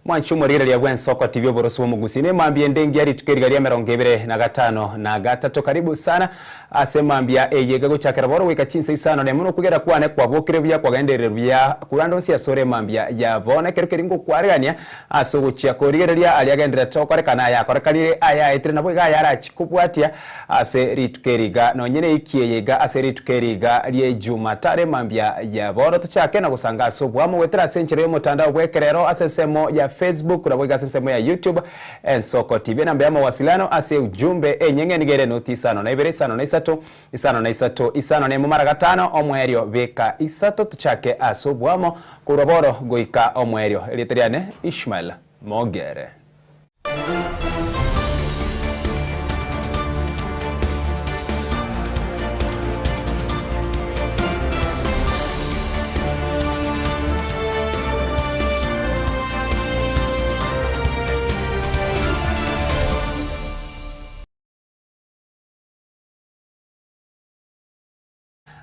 Mwanchumurireria bwensoko TV oborosi bw'omugusi ne mambia endengi yari tukerigaria 25. Karibu sana ase mambia eyega gochakera boro wika chinsa isano ne muno kugera kwane kwabokire buya kwagenderera buya kurando nsi asore mambia ya bona kero keringo kwaregania ase gochia korigereria ali agendera tokorekana yakorekanire aya etire nabo iga yarachikubwatia ase ritukeriga nonyene ikiyega ase ritukeriga rie Jumatare mambia ya boro tuchake na gusanga ase obwamo wetera ase enchera y'omotandao bwekerero ase ensemo ya Facebook na bwega sehemu ya YouTube Ensoko TV. Namba ya mawasiliano ase ujumbe enyenge nigere noti 5 na 2 5 na 3 5 na 3 5 na mara gatano omwerio beka isato tuchake ase obwamo kuroboro goika omwerio eliteriane Ishmael Mogere.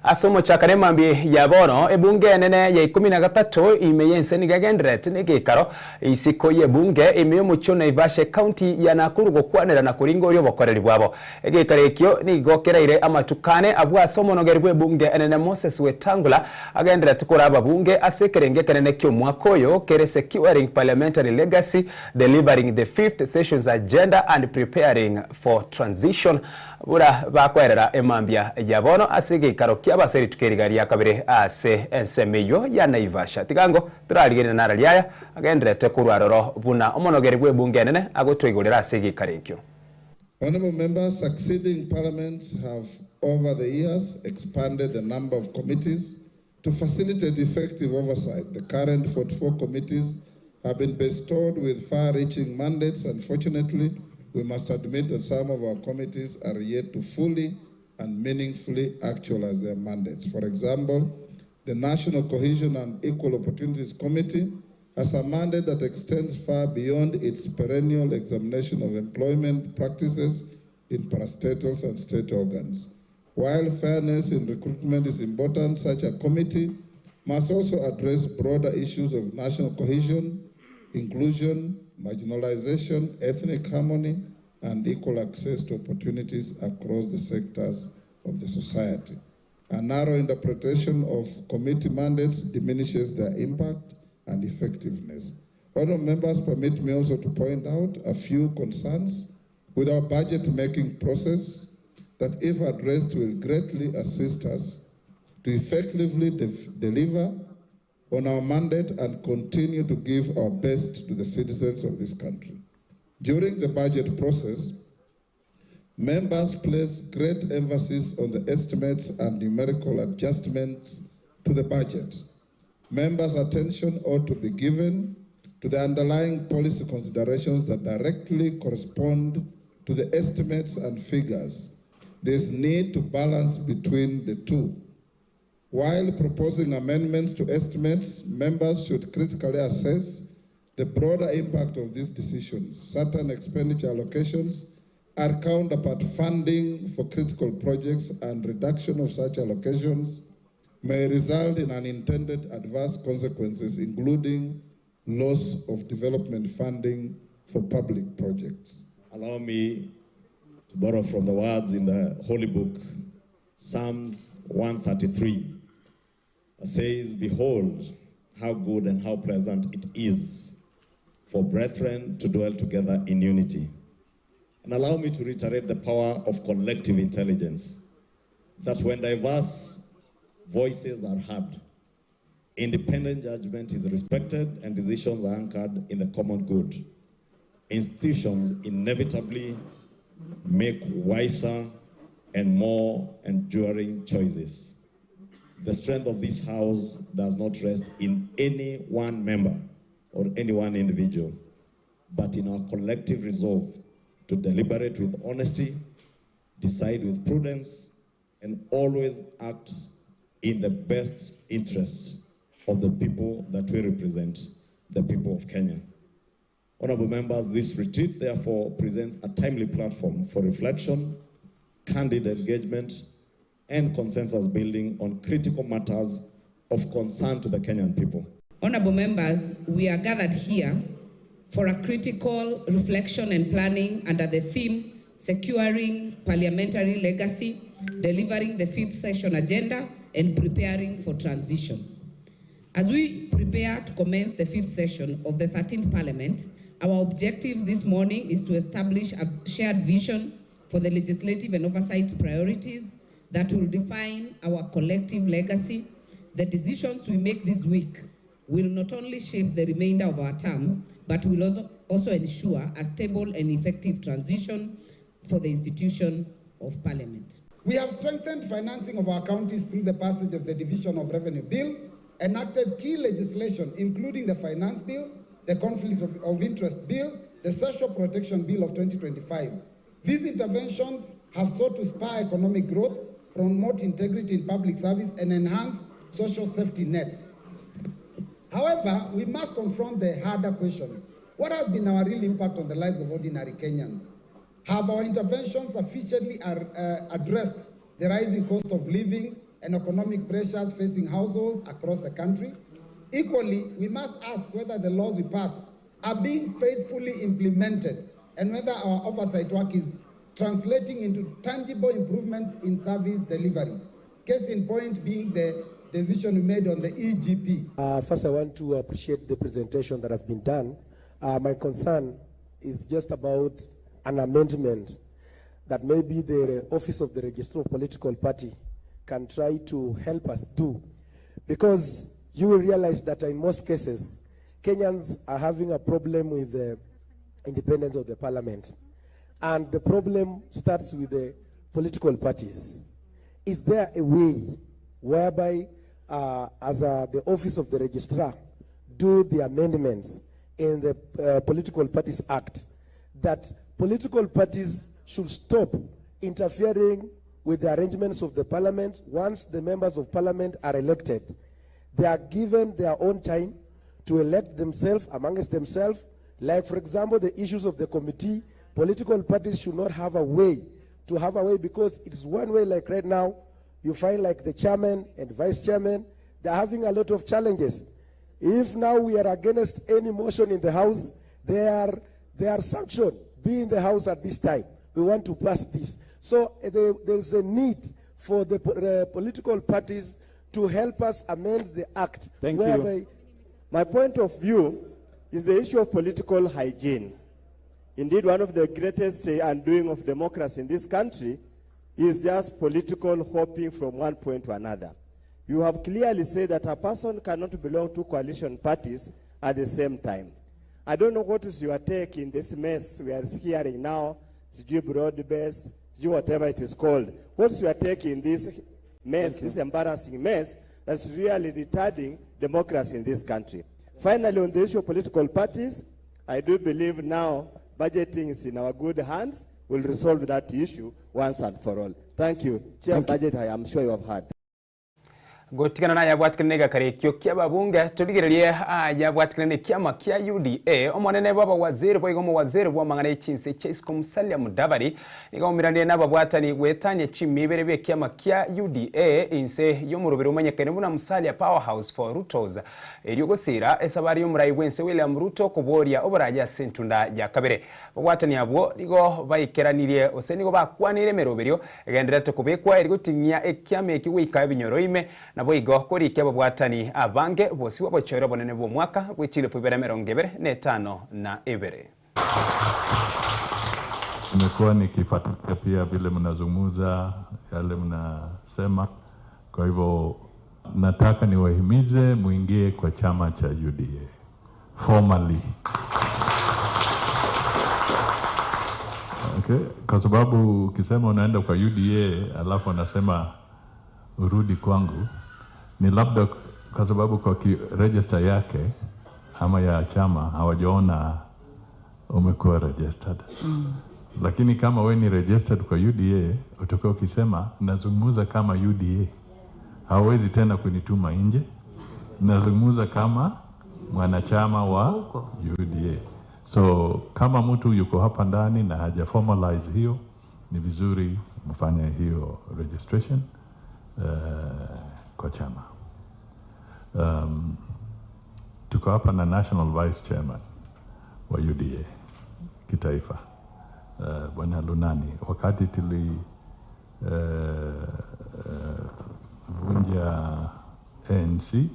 Asomo chakare mambi ya bono ebunge nene ya 13 imeyense nigagendret nigikaro isiko ye bunge imiyo mucho Naivasha County ya Nakuru gokwanera na kuringo ryo bokoreri bwabo egikaro ekio nigokeraire amatukane abwa asomo nogerwe bunge nene Moses Wetangula agendera tukora ababunge asekerenge kenene kyo mwakoyo kere securing parliamentary legacy, delivering the fifth sessions agenda and preparing for transition bura bakwerera emambia ya bono asigikaro kyabaseri tukerigaria kabere ase ensemeyo ya Naivasha tigango turarigene naraliaya agenderete kurwaroro buna omonogeri bwe bunge nene agotwigurira asigikaro ekyo. Honorable members, succeeding parliaments have over the years expanded the number of committees to facilitate effective oversight. The current 44 committees have been bestowed with far-reaching mandates. Unfortunately, we must admit that some of our committees are yet to fully and meaningfully actualize their mandates. For example, the National Cohesion and Equal Opportunities Committee has a mandate that extends far beyond its perennial examination of employment practices in parastatals and state organs. While fairness in recruitment is important, such a committee must also address broader issues of national cohesion, inclusion, marginalization, ethnic harmony, and equal access to opportunities across the sectors of the society. A narrow interpretation of committee mandates diminishes their impact and effectiveness. Honorable members, permit me also to point out a few concerns with our budget-making process that, if addressed, will greatly assist us to effectively deliver on our mandate and continue to give our best to the citizens of this country. During the budget process, members place great emphasis on the estimates and numerical adjustments to the budget. Members' attention ought to be given to the underlying policy considerations that directly correspond to the estimates and figures. There's need to balance between the two. While proposing amendments to estimates, members should critically assess the broader impact of these decisions. Certain expenditure allocations are counterpart funding for critical projects, and reduction of such allocations may result in unintended adverse consequences, including loss of development funding for public projects. Allow me to borrow from the words in the Holy Book, Psalms 133, that says, "Behold, how good and how pleasant it is for brethren to dwell together in unity." And allow me to reiterate the power of collective intelligence, that when diverse voices are heard, independent judgment is respected and decisions are anchored in the common good. Institutions inevitably make wiser and more enduring choices. The strength of this house does not rest in any one member or any one individual, but in our collective resolve to deliberate with honesty, decide with prudence, and always act in the best interest of the people that we represent, the people of Kenya. Honorable members, this retreat therefore presents a timely platform for reflection, candid engagement, and consensus building on critical matters of concern to the Kenyan people. Honorable members, we are gathered here for a critical reflection and planning under the theme Securing Parliamentary Legacy, Delivering the Fifth Session Agenda, and Preparing for Transition. As we prepare to commence the fifth session of the 13th Parliament, our objective this morning is to establish a shared vision for the legislative and oversight priorities that will define our collective legacy. The decisions we make this week will not only shape the remainder of our term, but will also ensure a stable and effective transition for the institution of Parliament. We have strengthened financing of our counties through the passage of the Division of Revenue Bill, enacted key legislation, including the Finance Bill, the Conflict of Interest Bill, the Social Protection Bill of 2025. These interventions have sought to spur economic growth, promote integrity in public service, and enhance social safety nets. However, we must confront the harder questions. What has been our real impact on the lives of ordinary Kenyans? Have our interventions sufficiently addressed the rising cost of living and economic pressures facing households across the country? Equally, we must ask whether the laws we pass are being faithfully implemented and whether our oversight work is translating into tangible improvements in service delivery. Case in point being the decision we made on the EGP. First, I want to appreciate the presentation that has been done. My concern is just about an amendment that maybe the Office of the Registrar of Political Party can try to help us do. Because you will realize that in most cases, Kenyans are having a problem with the independence of the parliament. And the problem starts with the political parties. Is there a way whereby, as the Office of the Registrar, do the amendments in the Political Parties Act that political parties should stop interfering with the arrangements of the parliament? Once the members of parliament are elected, they are given their own time to elect themselves amongst themselves. Like, for example, the issues of the committee, political parties should not have a way to have a way, because it's one way. Like right now, you find like the chairman and vice chairman, they're having a lot of challenges. If now we are against any motion in the house, they are sanctioned. Be in the house at this time. We want to pass this. So there's a need for the political parties to help us amend the act. Thank you. My point of view is the issue of political hygiene. Indeed, one of the greatest undoing of democracy in this country is just political hopping from one point to another. You have clearly said that a person cannot belong to coalition parties at the same time. I don't know what is your take in this mess we are hearing now, sijui broad-based, sijui whatever it is called. What's your take in this mess, this embarrassing mess that's really retarding democracy in this country? Finally, on the issue of political parties, I do believe now budgeting is in our good hands. We'll resolve that issue once and for all. Thank you. Chair Budget, I am sure you have heard. Gotikana na yabwatikana gakarekio kia babunge tuligererie yabwatikana ne kiama kia UDA omonene baba waziri boigomo waziri bwa mangana echinse Chesco Musalia Mudavadi nigomiranie nababwatani gwetanye chimibere be kiama kia UDA inse yomurubero umanyekene buna Musalia Powerhouse for Rutos eryo esabari yomurai wense William Ruto kuboria oboraya sentunda ya kabere babwatani abwo nigo baikeranire ose nigo bakwanire meroberio egenderete kubekwa erigutingia ekiama ekiwika ebinyoro ime na boigo kori kia babwatani abange bosi wabochoero bonene bo mwaka bw'echilifu 2025 na ibere. Nimekuwa nikifuatilia pia vile mnazungumza yale mnasema, kwa hivyo nataka niwahimize muingie kwa chama cha UDA formally. Okay, kwa sababu ukisema unaenda kwa UDA alafu anasema urudi kwangu, ni labda kwa sababu kwa register yake ama ya chama hawajaona umekuwa registered. Lakini kama we ni registered kwa UDA, utakuwa ukisema nazungumza kama UDA. Hawezi tena kunituma nje. Nazungumza kama mwanachama wa UDA. So kama mtu yuko hapa ndani na haja formalize hiyo, ni vizuri mfanye hiyo registration kwa chama. Tuko hapa na National Vice Chairman wa UDA kitaifa, Bwana Lunani. Wakati tuli vunja ANC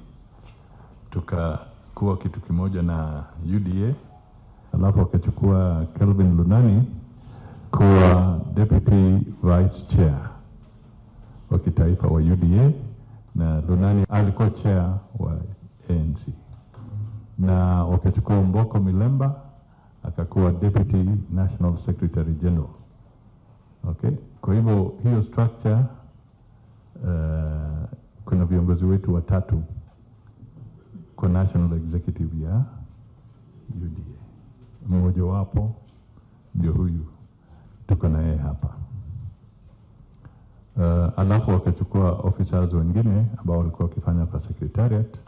tukakuwa kitu kimoja na UDA, alafu akachukua Kelvin Lunani kuwa deputy vice chair wa kitaifa wa UDA, na Lunani alikuwa chair wa ANC, na wakachukua Mboko Milemba akakuwa deputy national secretary general. Okay, kwa hivyo hiyo structure, kuna viongozi wetu watatu kwa national executive ya UDA. Mmoja wapo ndio huyu tuko na yeye hapa. Alafu wakachukua officers wengine ambao walikuwa wakifanya kwa secretariat,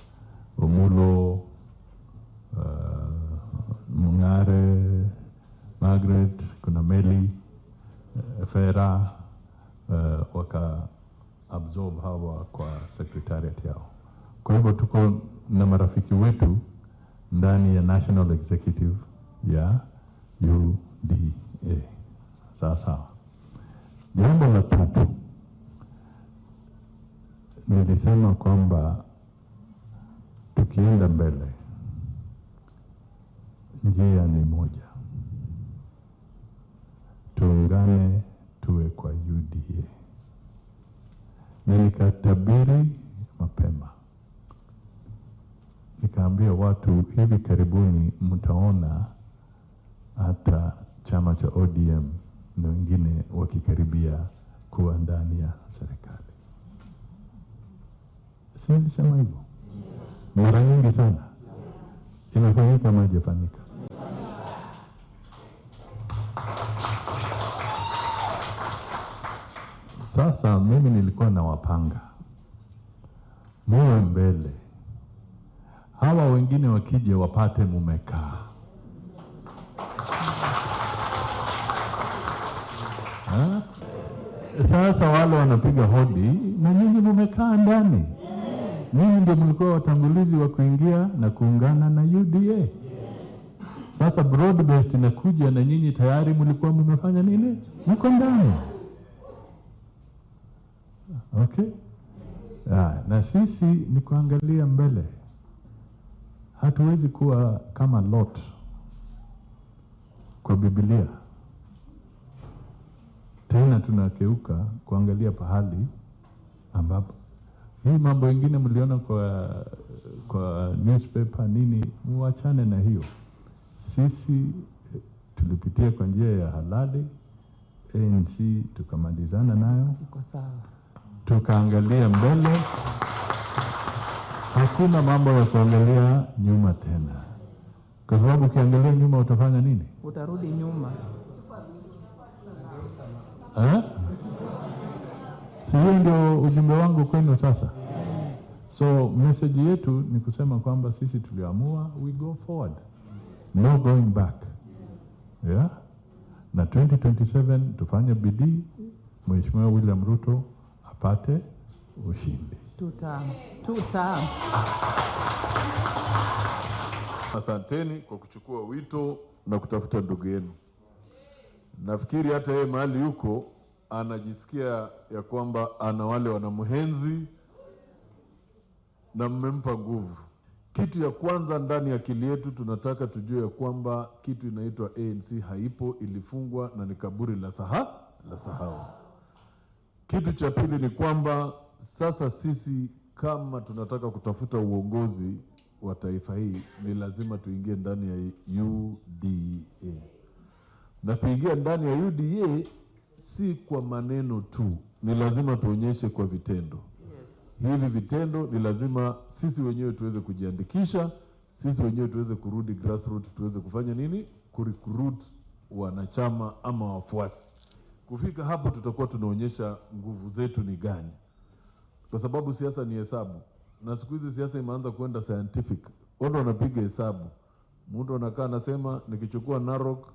Omulo, Mungare, Margaret, kuna Meli, Fera, waka absorb hawa kwa secretariat yao. Kwa hivyo tuko na marafiki wetu ndani ya national executive ya UDA. Sawa sawa. Jambo la tatu, nilisema kwamba tukienda mbele njia ni moja, tuungane tuwe kwa UDA. Na nikatabiri mapema, nikaambia watu hivi karibuni mtaona hata chama cha ODM na wengine wakikaribia kuwa ndani ya serikali. Si nilisema hivyo mara nyingi sana? Imefanyika ama haijafanyika? Sasa mimi nilikuwa nawapanga muwe mbele, hawa wengine wakija wapate mumekaa. Sasa wale wanapiga hodi na nyinyi mumekaa ndani. Nyinyi ndio mlikuwa watangulizi wa kuingia na kuungana na UDA. Sasa broad based inakuja na nyinyi tayari mlikuwa mmefanya nini? Mko ndani. Okay? Na sisi ni kuangalia mbele. Hatuwezi kuwa kama Lot kwa Biblia. Tena tunakeuka kuangalia pahali ambapo hii mambo ingine mliona kwa newspaper nini, muachane na hiyo. Sisi tulipitia kwa njia ya halali, ANC tukamalizana nayo. Iko sawa. Tukaangalia mbele. Hakuna mambo ya kuangalia nyuma tena. Kwa sababu ukiangalia nyuma utafanya nini? Utarudi nyuma. Si hiyo ndio ujumbe wangu kwenu sasa? So message yetu ni kusema kwamba sisi tuliamua we go forward. No going back. Yeah? Na 2027 tufanye bidii Mheshimiwa William Ruto apate ushindi. Tuta. Asanteni kwa kuchukua wito na kutafuta ndugu yenu. Nafikiri hata yeye mahali yuko anajisikia ya kwamba ana wale wanamhenzi na mmempa nguvu. Kitu ya kwanza ndani ya akili yetu tunataka tujue ya kwamba kitu inaitwa ANC haipo, ilifungwa na ni kaburi la sahau. Kitu cha pili ni kwamba sasa sisi kama tunataka kutafuta uongozi wa taifa hii ni lazima tuingie ndani ya UDA. Na kuingia ndani ya UDA si kwa maneno tu, ni lazima tuonyeshe kwa vitendo. Hivi vitendo ni lazima sisi wenyewe tuweze kujiandikisha, sisi wenyewe tuweze kurudi grassroots, tuweze kufanya nini? Kurecruit wanachama ama wafuasi. Kufika hapo tutakuwa tunaonyesha nguvu zetu ni gani. Kwa sababu siasa ni hesabu. Na siku hizi siasa imeanza kwenda scientific. Watu wanapiga hesabu. Mtu anakaa anasema nikichukua Narok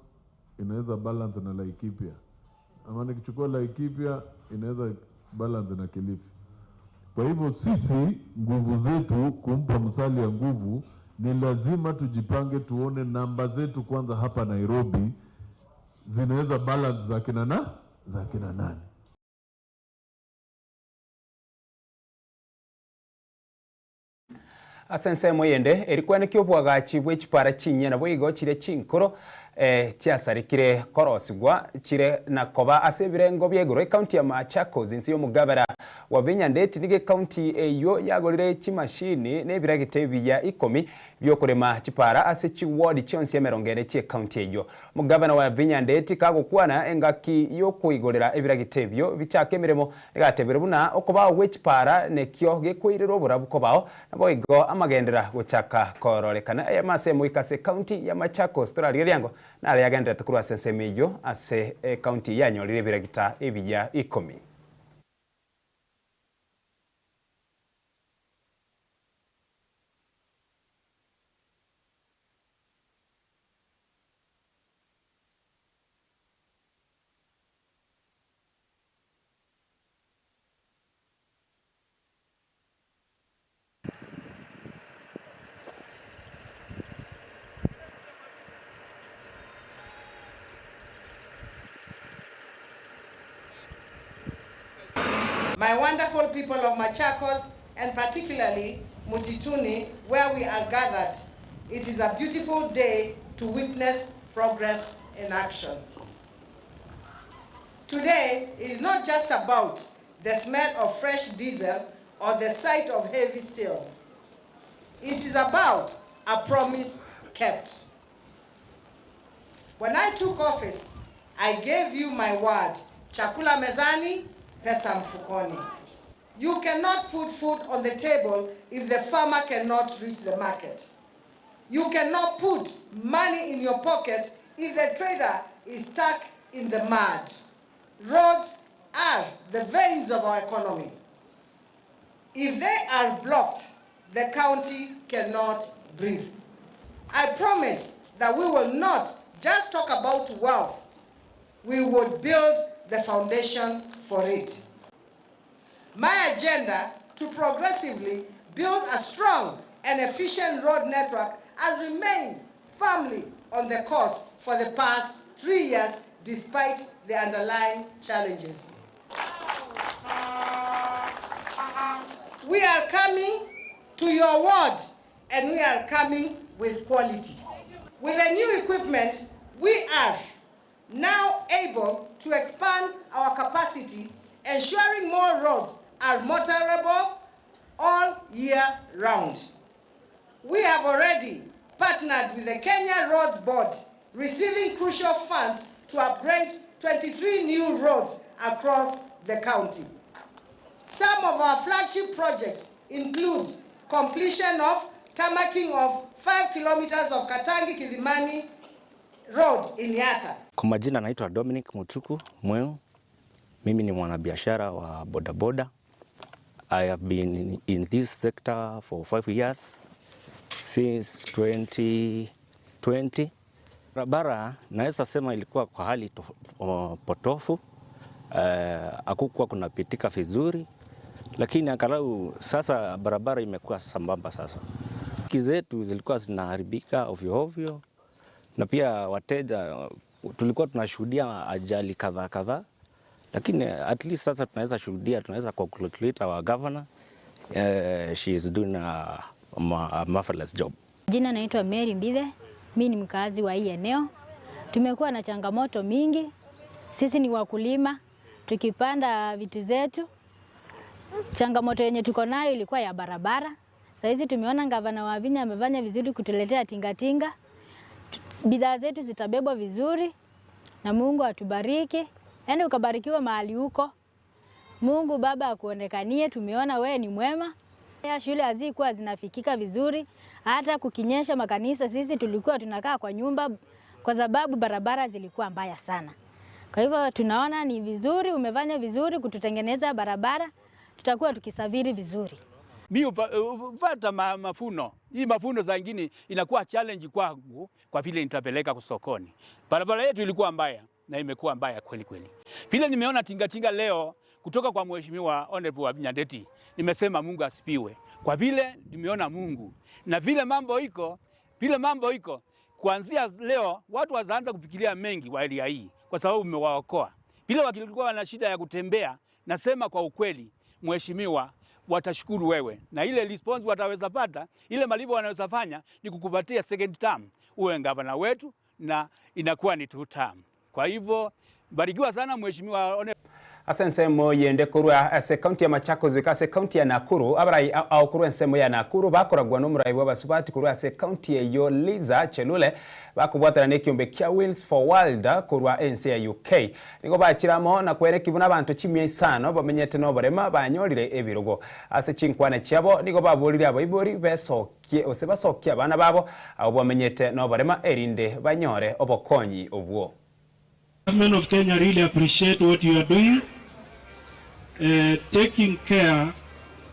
inaweza balance na Laikipia. Ama nikichukua Laikipia inaweza balance na Kilifi. Kwa hivyo sisi nguvu zetu kumpa Musalia nguvu Ni lazima tujipange, tuone namba zetu kwanza hapa Nairobi zinaweza balance za kina na za kina nani. Asense moyende erikuwa nikiobwagachi bw'echipara chinyena boigo chire chinkoro chiasarikire korosigwa chire nakoba ase ebirengo bia igoro ekaunti ya Machakos insi y'omugabara wa Wavinya Ndeti nige kaunti eyo yagorire chimashini n'ebiragita ebiya 10 byokurema chipara ase chiward chionsi emerongere chie kaunti eyo. Mugabana wa Wavinya Ndeti kagokwana engaki yokuigorera ebiragita ebyo bichake emiremo egatebere buna okobao gw'echipara nekio gekoirera oborabu kobao naboigo amagendera gochaka kororekana aya mase moikase kaunti ya Machakos torarigeryango nare yagendera tukurwa sensemiyo ase kaunti yanyorire ebiragita ebiya 10. My wonderful people of Machakos, and particularly Mutituni, where we are gathered, it is a beautiful day to witness progress in action. Today is not just about the smell of fresh diesel or the sight of heavy steel. It is about a promise kept. When I took office, I gave you my word, chakula mezani, pesa mfukoni. You cannot put food on the table if the farmer cannot reach the market. You cannot put money in your pocket if the trader is stuck in the mud. Roads are the veins of our economy. If they are blocked, the county cannot breathe. I promise that we will not just talk about wealth. We will build the foundation for it. My agenda to progressively build a strong and efficient road network has remained firmly on the course for the past 3 years, despite the underlying challenges. We are coming to your ward, and we are coming with quality. With the new equipment, we are now able to expand our capacity, ensuring more roads are motorable all year round. We have already partnered with the Kenya Roads Board, receiving crucial funds to upgrade 23 new roads across the county. Some of our flagship projects include completion of tarmacking of 5 kilometers of Katangi Kidimani Road in Yatta. Kwa majina naitwa Dominic Mutuku Mweu. Mimi ni mwanabiashara wa bodaboda. I have been in this sector for 5 years since 2020. Barabara naweza sema ilikuwa kwa hali potofu. Hakukuwa kunapitika vizuri, lakini angalau sasa barabara imekuwa sambamba sasa. Kizetu zilikuwa zinaharibika ovyo ovyo, na pia wateja tulikuwa tunashuhudia ajali kadhaa kadhaa, lakini at least sasa tunaweza shuhudia, tunaweza congratulate our governor. She is doing a marvelous job. Jina naitwa Mary Mbithe, mimi ni mkazi wa hii eneo. Tumekuwa na changamoto mingi. Sisi ni wakulima, tukipanda vitu zetu. Changamoto yenye tuko nayo ilikuwa ya barabara. Sasa hizi tumeona gavana wa Wavinya amefanya vizuri kutuletea tingatinga. Bidhaa zetu zitabebwa vizuri na Mungu atubariki. Yaani ukabarikiwa mahali huko. Mungu Baba akuonekanie, tumeona wewe ni mwema. Ya shule hazikuwa zinafikika vizuri, hata kukinyesha makanisa sisi tulikuwa tunakaa kwa nyumba kwa sababu barabara zilikuwa mbaya sana. Kwa hivyo tunaona ni vizuri, umefanya vizuri kututengeneza barabara, tutakuwa tukisafiri vizuri. Mimi upata mafuno. Hii mafuno zingine inakuwa challenge kwangu kwa vile nitapeleka kusokoni. Barabara yetu ilikuwa mbaya na imekuwa mbaya kweli kweli. Vile nimeona tingatinga leo kutoka kwa Mheshimiwa Honorable Wavinya Ndeti, nimesema Mungu asifiwe. Kwa vile nimeona Mungu na vile mambo iko, vile mambo iko, kuanzia leo watu wazaanza kufikiria mengi wa area hii kwa sababu umewaokoa. Vile wakilikuwa wana shida ya kutembea, nasema kwa ukweli mheshimiwa, watashukuru wewe, na ile response wataweza pata, ile malipo wanaweza fanya ni kukupatia second term uwe gavana wetu, na inakuwa ni two term. Kwa hivyo barikiwa sana mheshimiwa. Ase ensemo yende korwa ase county ya Machakos wika ase county ya Nakuru abarai au korwa ensemo ya Nakuru bakoragwa n'omurai bw'abasubati korwa ase county eyo Liza Chelule bakobwatana n'ekiombe kia Wheels for World korwa ense ya UK nigo bachiramo na kwerekibwa n'abantu 500 bamenyete n'oborema banyorire ebirogo ase chinkwana chiabo nigo baborire abaibori besokie ose basokie abana babo abo bamenyete n'oborema erinde banyore obokonyi obwo. Government of Kenya really appreciate what you are doing, taking care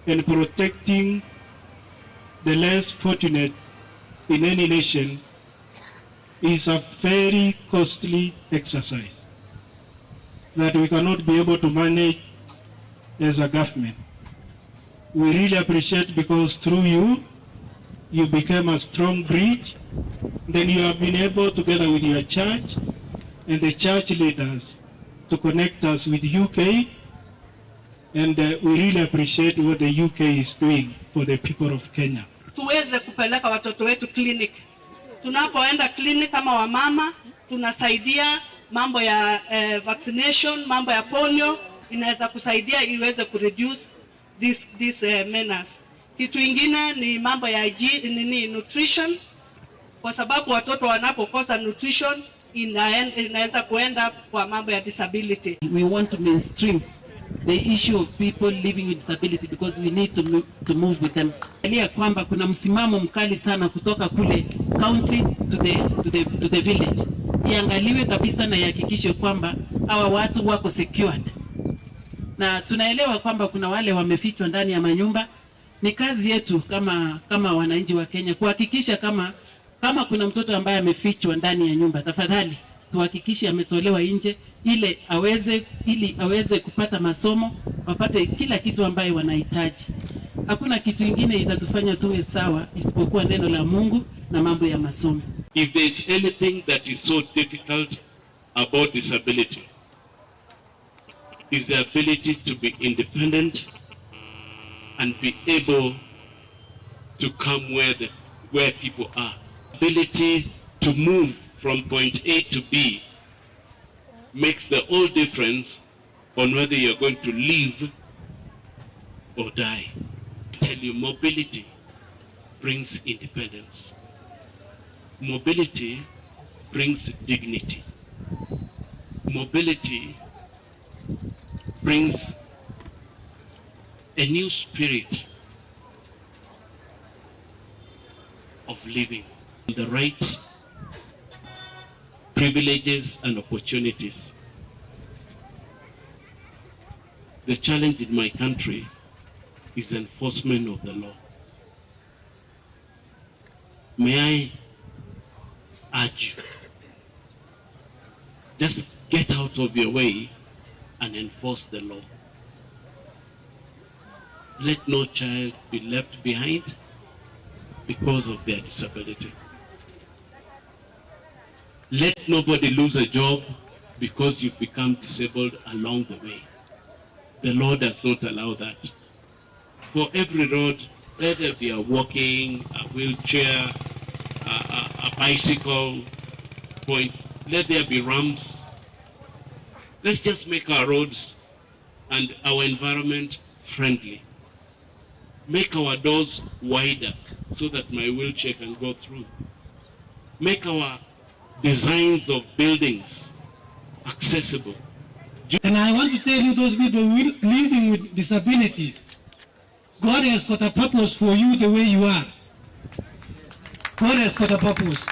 and protecting the less fortunate in any nation is a very costly exercise that we cannot be able to manage as a government. We really appreciate because through you, you became a strong bridge. Then you have been able, together with your church and the church leaders, to connect us with UK, and we really appreciate what the UK is doing for the people of Kenya. Tuweze kupeleka watoto wetu clinic. Tunapoenda clinic kama wamama, tunasaidia mambo ya vaccination, mambo ya polio, inaweza kusaidia iweze kureduce this menace. Kitu ingine ni mambo ya nutrition, kwa sababu watoto wanapokosa nutrition inaweza kuenda kwa mambo ya disability. We want to mainstream the issue of people living with disability because we need to move with them. Angalia kwamba kuna msimamo mkali sana kutoka kule county to the village. Iangaliwe kabisa na ihakikishe kwamba hawa watu wako secured. Na tunaelewa kwamba kuna wale wamefichwa ndani ya manyumba. Ni kazi yetu kama wananchi wa Kenya kuhakikisha kama kuna mtoto ambaye amefichwa ndani ya nyumba, tafadhali tuhakikishe ametolewa nje ili aweze kupata masomo, wapate kila kitu ambaye wanahitaji. Hakuna kitu ingine itatufanya tuwe sawa isipokuwa neno la Mungu na mambo ya masomo. If there is anything that is so difficult about disability, is the ability to be independent and be able to come where people are. Ability to move from point A to B makes the whole difference on whether you're going to live or die. I tell you, mobility brings independence. Mobility brings dignity. Mobility brings a new spirit of living. The rights, privileges, and opportunities. The challenge in my country is enforcement of the law. May I urge you, just get out of your way and enforce the law. Let no child be left behind because of their disability. Let nobody lose a job because you've become disabled along the way. The law does not allow that. For every road, whether be a walking, a wheelchair, a bicycle point, let there be ramps. Let's just make our roads and our environment friendly. Make our doors wider so that my wheelchair can go through. Make our designs of buildings accessible. And I want to tell you, those people living with disabilities, God has got a purpose for you the way you are. God has got a purpose.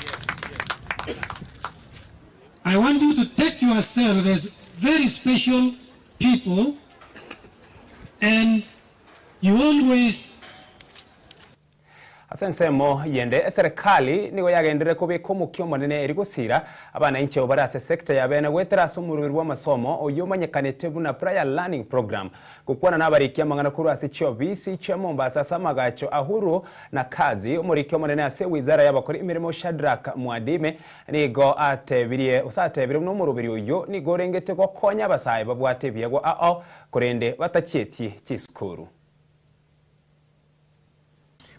I want you to take yourself as very special people, and you always. Ase ensemo yende eserikali nigo yagendere kobeka omokia omonene eri gosira abananchi abo bare ase sector ya bene gwetera ase omoroberi bwa amasomo oyo omanyekanete buna prior learning program. Gokwana na abarikia amang'ana korwa ase chiobisi chia Mombasa ase amagacho ahuru na kazi omoriki omonene ase wizara y'abakori emirimo Shadrack Mwadime nigo atebirie osatebirie buna omoroberi oyo nigo orengete gokonya abasae babwate ebiegwa ao korende batachietie chisukuru.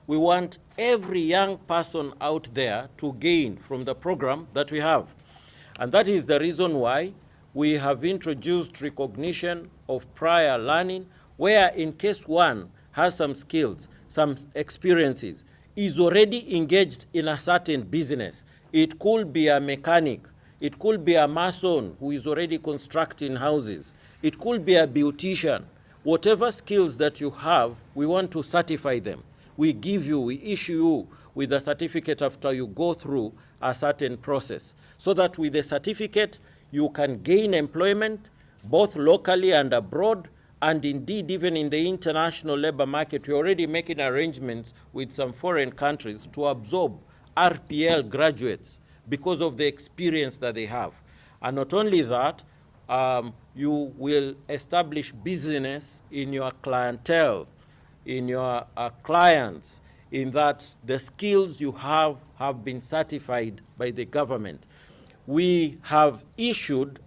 We want every young person out there to gain from the program that we have. And that is the reason why we have introduced recognition of prior learning, where in case one has some skills, some experiences, is already engaged in a certain business. It could be a mechanic, it could be a mason who is already constructing houses, it could be a beautician. Whatever skills that you have, we want to certify them. We give you, we issue you with a certificate after you go through a certain process, so that with the certificate, you can gain employment both locally and abroad, and indeed even in the international labor market. We're already making arrangements with some foreign countries to absorb RPL graduates because of the experience that they have. And not only that, you will establish business in your clientele, in your clients, in that the skills you have been certified by the government. We have issued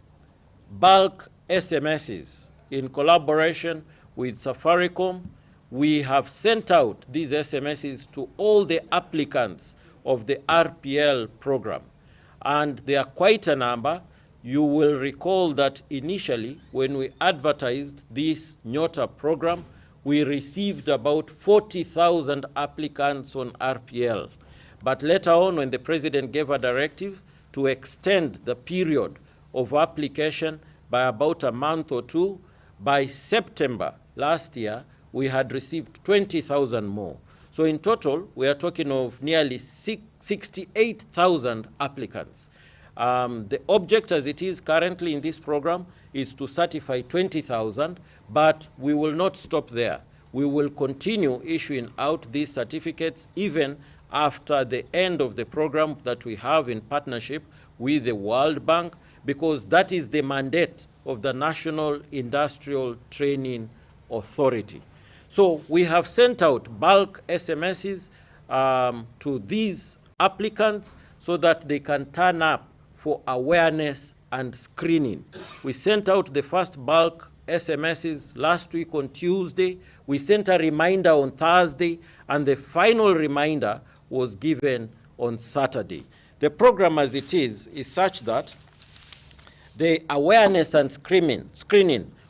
bulk SMSs in collaboration with Safaricom. We have sent out these SMSs to all the applicants of the RPL program, and they are quite a number. You will recall that initially when we advertised this Nyota program, we received about 40,000 applicants on RPL. But later on, when the president gave a directive to extend the period of application by about a month or two, by September last year, we had received 20,000 more. So in total, we are talking of nearly 68,000 applicants. The object as it is currently in this program is to certify 20,000, but we will not stop there. We will continue issuing out these certificates even after the end of the program that we have in partnership with the World Bank, because that is the mandate of the National Industrial Training Authority. So we have sent out bulk SMSs to these applicants so that they can turn up for awareness and screening. We sent out the first bulk SMSs last week on Tuesday. We sent a reminder on Thursday, and the final reminder was given on Saturday. The program as it is such that the awareness and screening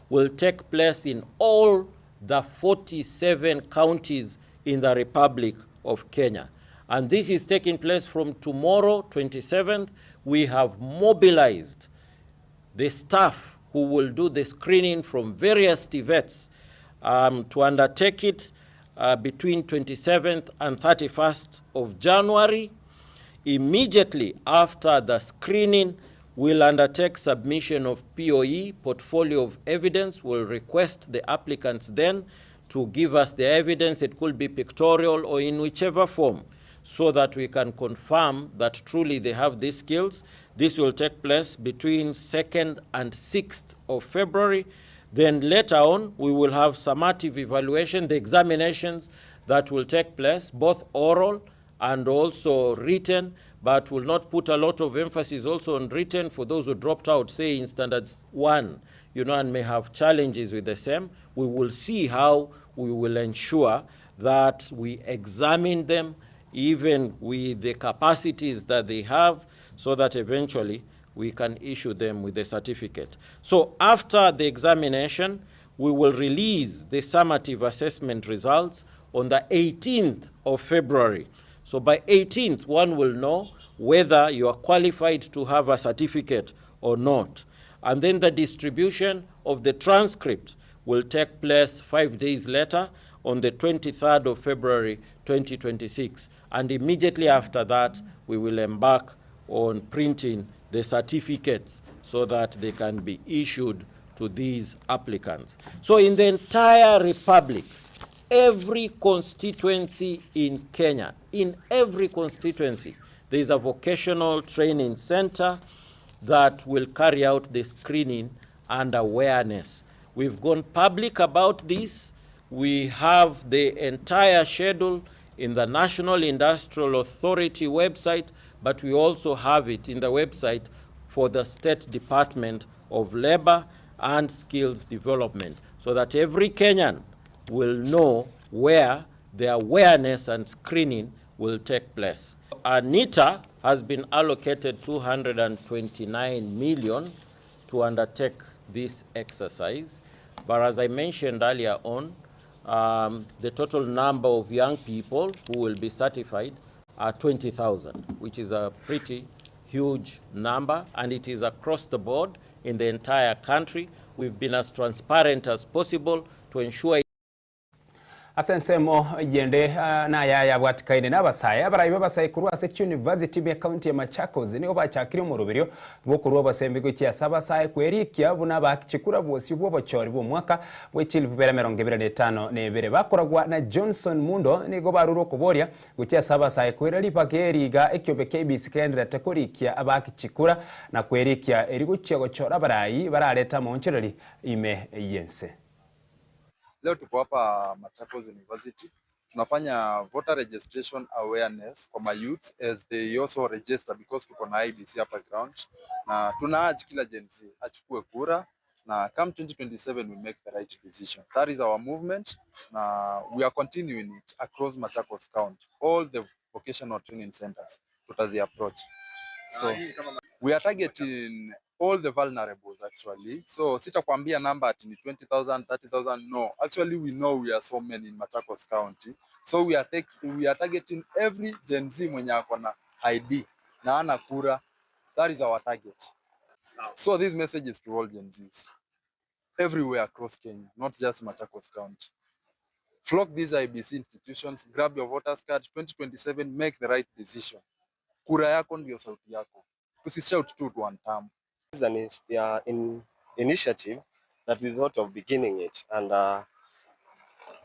will take place in all the 47 counties in the Republic of Kenya. And this is taking place from tomorrow, 27th. We have mobilized the staff who will do the screening from various TVETs to undertake it between 27th and 31st of January. Immediately after the screening, we'll undertake submission of POE, portfolio of evidence. We'll request the applicants then to give us the evidence. It could be pictorial or in whichever form, so that we can confirm that truly they have these skills. This will take place between 2nd and 6th of February. Then later on, we will have summative evaluation, the examinations that will take place, both oral and also written, but will not put a lot of emphasis also on written for those who dropped out, say in standards 1, and may have challenges with the same. We will see how we will ensure that we examine them, even with the capacities that they have, so that eventually we can issue them with a certificate. So after the examination, we will release the summative assessment results on the 18th of February. So by 18th, one will know whether you are qualified to have a certificate or not. And then the distribution of the transcript will take place 5 days later on the 23rd of February, 2026. And immediately after that, we will embark on printing the certificates so that they can be issued to these applicants. So in the entire Republic, every constituency in Kenya, in every constituency, there is a vocational training center that will carry out the screening and awareness. We've gone public about this. We have the entire schedule in the National Industrial Authority website, but we also have it in the website for the State Department of Labor and Skills Development, so that every Kenyan will know where the awareness and screening will take place. NITA has been allocated 229 million to undertake this exercise. But as I mentioned earlier on, the total number of young people who will be certified are 20,000, which is a pretty huge number, and it is across the board in the entire country. We've been as transparent as possible to ensure. Ase ensemo yende naya yabwatikaine n'abasaye abarayi basaye kurwa ase University ya County ya Machakos nigo bachakire omurubirio bwokurwa abasembi gochia ase abasaye kwerikia buna bakichikura bwosi bw'obochori bw'omwaka bwe 2022 bakoragwa na Johnson Mundo nigo baruro okuboria gochia ase abasaye kwera ripaka eriga ekiobe KBC kenderete korikia abakichikura na kwerikia eri gochia gochora abarayi barareta amaonchoreri ime yense. Leo tuko hapa Machakos University. Tunafanya voter registration awareness kwa my youths as they also register because tuko na IEBC hapa ground. Na tuna urge kila Gen Z achukue kura na come 2027 we make the right decision. That is our movement. Na we are continuing it across Machakos County. All the vocational training centers tutazi approach. So we are targeting all the vulnerables actually. So sitakwambia number ati ni 20,000, 30,000, no. Actually we know we are so many in Machakos County. So we are targeting every Gen Z mwenye ako na ID na ana kura. That is our target. So this message is to all Gen Zs everywhere across Kenya, not just Machakos County. Flock these IEBC institutions, grab your voters card, 2027, make the right decision. Kura yako ndio sauti yako. Tusishout tu one term. This is an initiative that we thought of beginning it, and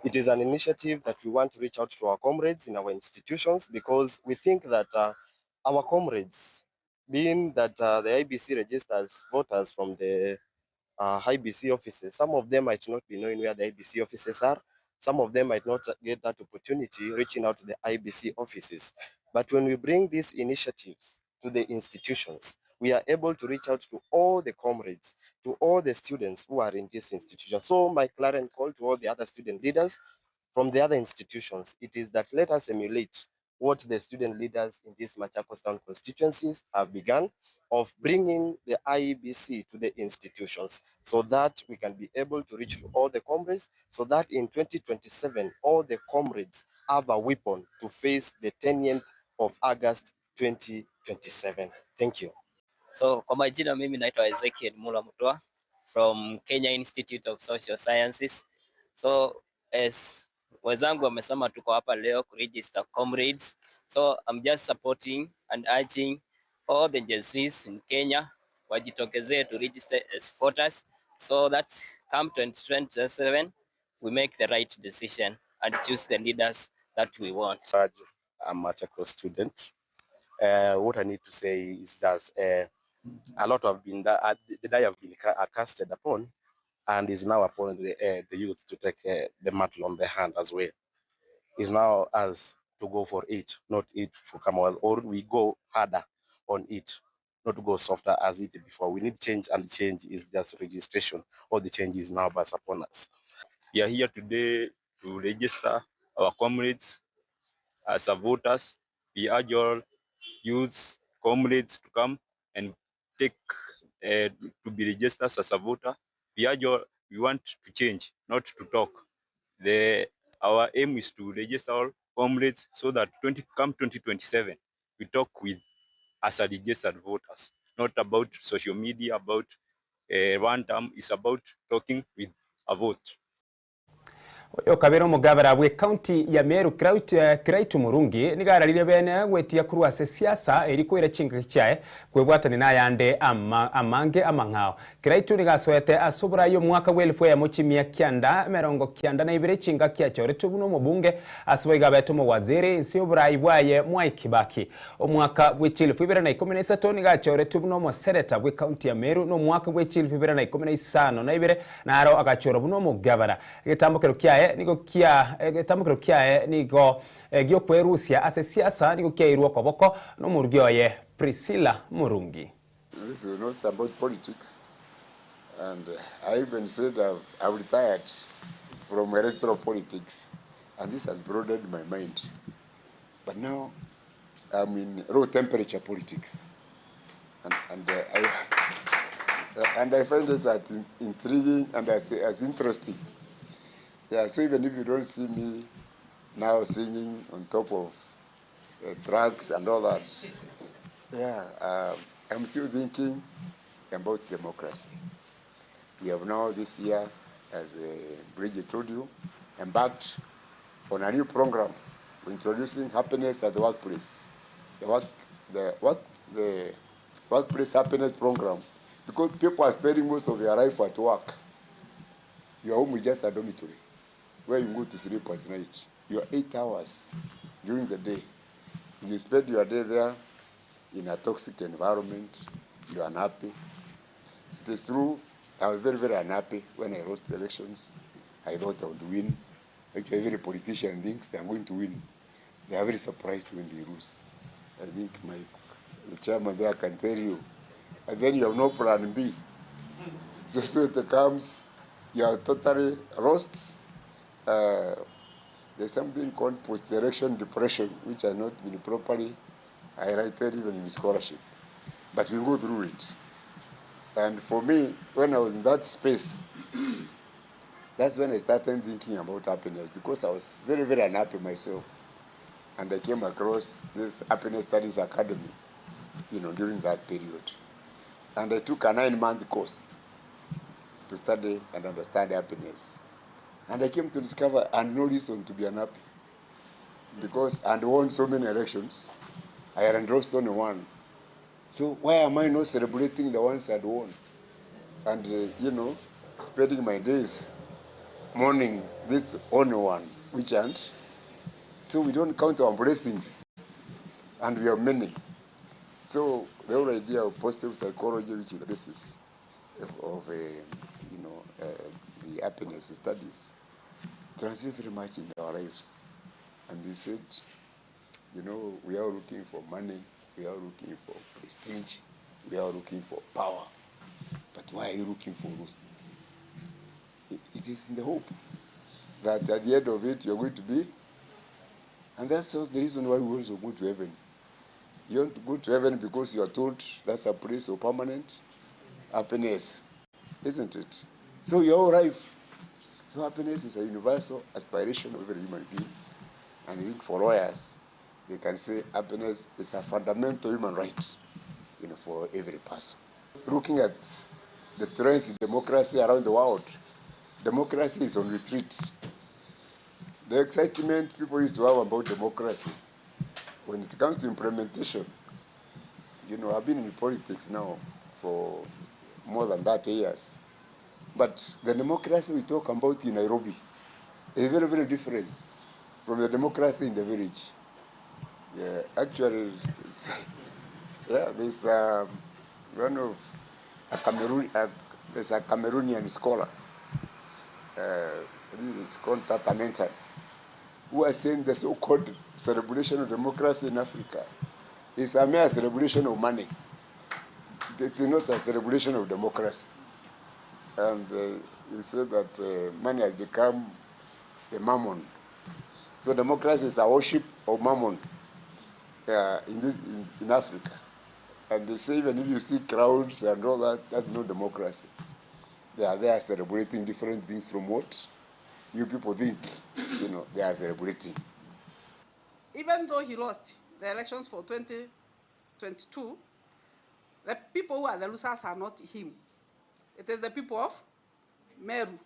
it is an initiative that we want to reach out to our comrades in our institutions, because we think that our comrades, being that the IEBC registers voters from the IEBC offices, some of them might not be knowing where the IEBC offices are. Some of them might not get that opportunity reaching out to the IEBC offices. But when we bring these initiatives to the institutions, we are able to reach out to all the comrades, to all the students who are in this institution. So my clarion call to all the other student leaders from the other institutions, it is that let us emulate what the student leaders in these Machakos Town constituencies have begun of bringing the IEBC to the institutions so that we can be able to reach to all the comrades, so that in 2027, all the comrades have a weapon to face the 10th of August 2027. Thank you. So kwa majina mimi naitwa Ezekiel Mula Mutua from Kenya Institute of Social Sciences. So as wenzangu wamesema, tuko hapa leo kuregister comrades. So I'm just supporting and urging all the Gen Zs in Kenya wajitokezee to register as voters so that come 2027 we make the right decision and choose the leaders that we want. I'm a Machakos student. What I need to say is that a lot have been the die have been casted upon, and is now upon the youth to take the mantle on their hand as well. It's now us to go for it, not it for come on, or we go harder on it, not to go softer as it before. We need change, and change is just registration. All the change is now based upon us. We are here today to register our comrades as a voters. We urge all youths, comrades to come and take to be registered as a voter. We urge all, we want to change, not to talk. Our aim is to register all comrades so that come 2027, we talk with as a registered voters, not about social media, about one term. It's about talking with a vote. Oyo kabere omugabara bwe county ya Meru Kiraitu Murungi nigararire bene gwetia kurwa se siasa erikwira chinga kyae kwebwatani nayande amange amang'ao. Kiraitu nigasoete asubura yo mwaka wa 1992 chinga kyachoretwe buno mubunge asiboiga beto mu waziri nsi oburayi bwaye Mwai Kibaki. Omwaka wa 2013 nigachoretwe buno mu senator bwe county ya Meru no mwaka wa 2015 na ibere naro agachora buno mugabara. Egitambukero kyae nigo kia egitambukero kyae nigo gyokwerusia ase siasa nigo kyairwa koboko no murugi oye Priscilla Murungi. This is not about politics, and I even said I've retired from electoral politics, and this has broadened my mind. But now I'm in low temperature politics, and I find this as intriguing and as interesting. Yeah, so even if you don't see me now singing on top of drugs and all that, yeah, I'm still thinking about democracy. We have now this year, as Bridget told you, embarked on a new program. We're introducing happiness at the workplace, the workplace happiness program, because people are spending most of their life at work. Your home is just a dormitory where you go to sleep at night. You are 8 hours during the day. If you spend your day there in a toxic environment, you are unhappy. It is true, I was very, very unhappy when I lost the elections. I thought I would win. Actually, every politician thinks they are going to win. They are very surprised when they lose. I think the chairman there can tell you. And then you have no plan B. So it comes, you are totally lost. There's something called post-election depression, which has not been properly highlighted even in scholarship. But we go through it. And for me, when I was in that space, that's when I started thinking about happiness, because I was very, very unhappy myself. And I came across this Happiness Studies Academy, you know, during that period. And I took a 9-month course to study and understand happiness. And I came to discover I had no reason to be unhappy, because I had won so many elections. I had lost only one. So why am I not celebrating the ones I had won? And, you know, spending my days mourning this only one, which aren't. So we don't count our blessings, and we are many. So the whole idea of positive psychology, which is the basis of the happiness studies, translates very much in our lives. And they said, you know, we are looking for money, we are looking for prestige, we are looking for power. But why are you looking for those things? It is in the hope that at the end of it, you're going to be. And that's the reason why we also go to heaven. You don't go to heaven because you are told that's a place of permanent happiness, isn't it? So your whole life. So happiness is a universal aspiration of every human being. And I think for lawyers, they can say happiness is a fundamental human right, you know, for every person. Looking at the trends in democracy around the world, democracy is on retreat. The excitement people used to have about democracy, when it comes to implementation, you know, I've been in politics now for more than 30 years. But the democracy we talk about in Nairobi is very, very different from the democracy in the village. Yeah, actually, yeah, there's one of a Cameroon, there's a Cameroonian scholar, it's called Tata Mentan, who are saying the so-called celebration of democracy in Africa is a mere celebration of money. It is not a celebration of democracy. And he said that money has become the mammon. So democracy is a worship of mammon in Africa. And they say even if you see crowds and all that, that's not democracy. They are there celebrating different things from what you people think, you know, they are celebrating. Even though he lost the elections for 2022, the people who are the losers are not him. It is the people of Meru.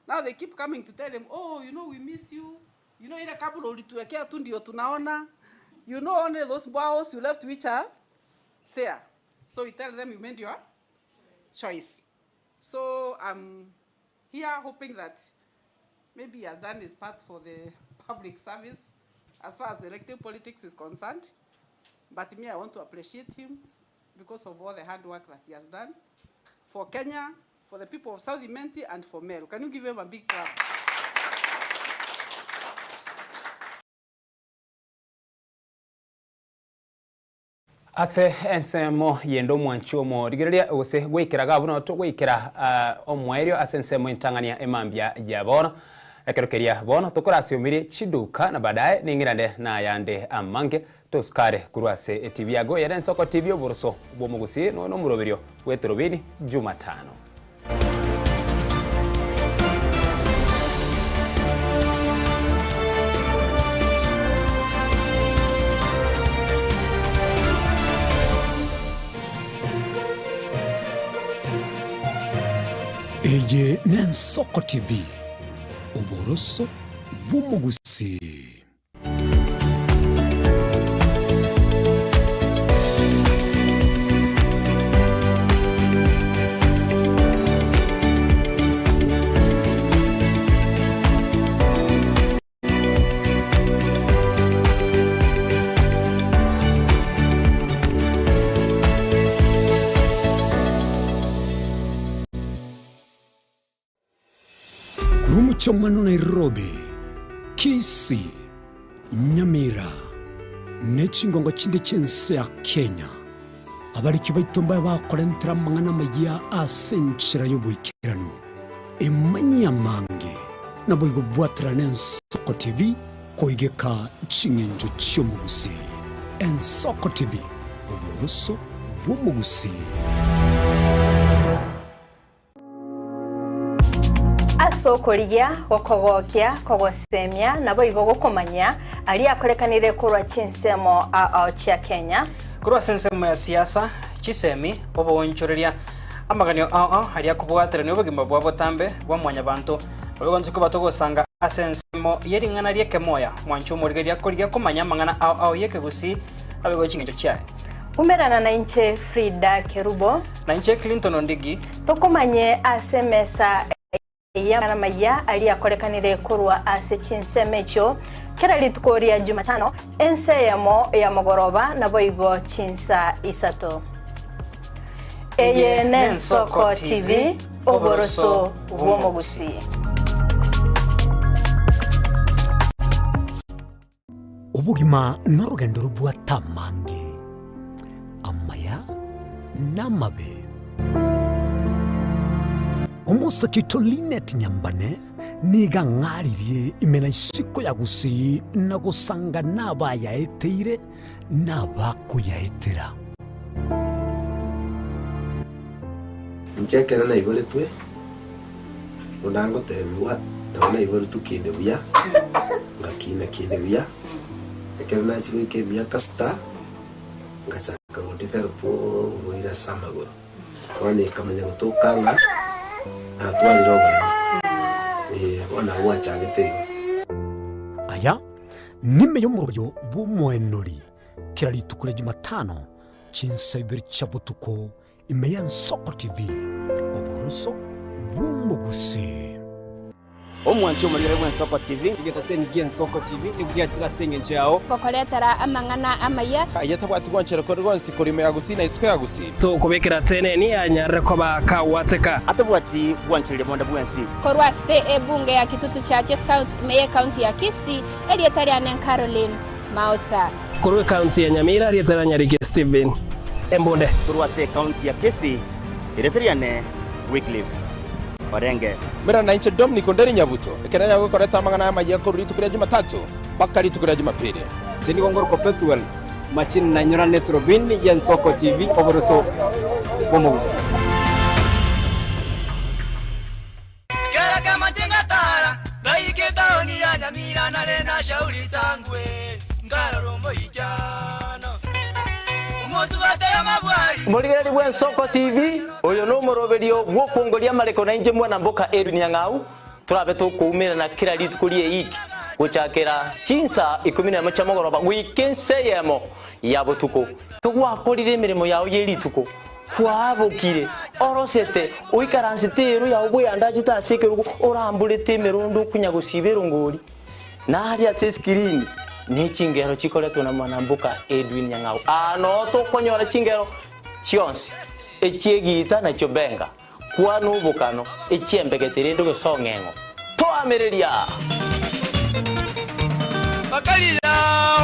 Now they keep coming to tell him, oh, you know, we miss you. You know, ile kabla ulituwekea tu ndio tunaona. You know, only those bows you left which are there. So you tell them you made your choice. So I'm here hoping that maybe he has done his part for the public service as far as elective politics is concerned. But me, I want to appreciate him because of all the hard work that he has done for Kenya, for the people of South Imenti, and for Meru. Can you give him a big clap? Ase ensemo yendo mwanchi omo rigereria gose gwikira gabuno tugwikira omwerio ase ensemo entang'ania emambia ya bono ekerokeria bono tukorasiumirie chiduka na baadaye ning'irande na yande amange toskare kurwa ase etivi yago yere Ensoko TV oboroso bwomogusi no nomuroberio bweterobini Jumatano. Eye n'Ensoko TV oboroso bw'omugusi. Chomano Nairobi, Kisii, Nyamira, nechingongo chinde chense ya Kenya. Abariki baitomba bakorentera mang'ana maya ase enchera y'oboikeranu. Emanya mange nabo igobwatera n'Ensoko TV koigeka ching'encho chi'omogusi. Ensoko TV, oboroso bw'omogusi. Asokoria gokogokia kogosemia nabo igo gokomanya ali akorekanire korwa chinsemo a chia Kenya korwa sensemo ya siasa chisemi obonchoreria amaganio ao ali akubwatira ni obogima bwa botambe bwa mwanya bantu obogonzi batogosanga asensemo yering'ana rieke moya mwancho morigeria koria komanya amang'ana ao yeke gusi abego chingencho chiaye. Umerana na inche Frida Kerubo na inche Clinton Ondigi tokomanye asemesa ya maya ali akorekanire korwa ase chinsemecho kera litukoria Jumatano ense yamo ya mogoroba nabo igo chinsa isato. Eye n'Ensoko TV oboroso bw'omogusi. Obogima n'orugendo rubwatamange amaya n'amabe. Omosakito Linet Nyambane niga ng'aririe imena isiko ya gusii na gusanga n'abayaeteire n'abakuyaetera. Nchekera na iboletwe unango tebiwa na ibole tukinde buya ngakina kinde buya ekera na chiwike miaka sita ngachaka go develop oira samagoro wane kamanya gutokanga aya nime y'omuryo bw'omwenori kira litukule Jumatano chinsa ibiri cha butuko ime ya Nsoko TV oboroso bw'omugusi. Omwancho omurire bw'Ensoko TV igetasenigie Nsoko TV nibwatira sengencho yao kokoretera amang'ana amaya ayetabwatigwanchero korigonsi korime ya gusina isiko ya gusina tukubikira tene ni anyarre koba kawateka atabwati gwanchirire bonda bwensi korwa se ebunge ya Kitutu Chache South meye county ya Kisii elietariane Caroline Mausa korwa county ya Nyamira elietariane Steven Embonde korwa se county ya Kisii elietariane Wycliffe Orenge mera na inche Dominic Onderi Nyabuto ekeranya gokoreta amang'ana amaya korwa rituko rya Jumatatu mpaka rituko rya Jumapili. Jeni gongoro Perpetual machini na nyorane Trobini ya Nsoko TV oboroso bw'omogusi. Kera kama tingatara gaike taoni ya Nyamira nare na shauri sangwe ngararo moijano Murigereri bwa Nsoko TV uyu no muroberio gwokongoria mareko na inje mwana mboka Edwin Nyang'au Turabe tukuumirana kila rituko rie iki guchakira chinsa 11 cha mogoroba gwike yemo ya butuko tugwakorire imirimo yao ye rituko kwabukire orosete uikaransite eru yao bwiyandachite ase ekerugo orambulete emirondo okunya gosiba erongori naria ase eskirini ni chingero chikoretwo na mwanambuka Edwin Nyang'au ano tokonyora chingero chionsi echiegita nakio benga kwano obokano echiembegetere ende gosong'eng'o toamereria Bakaliya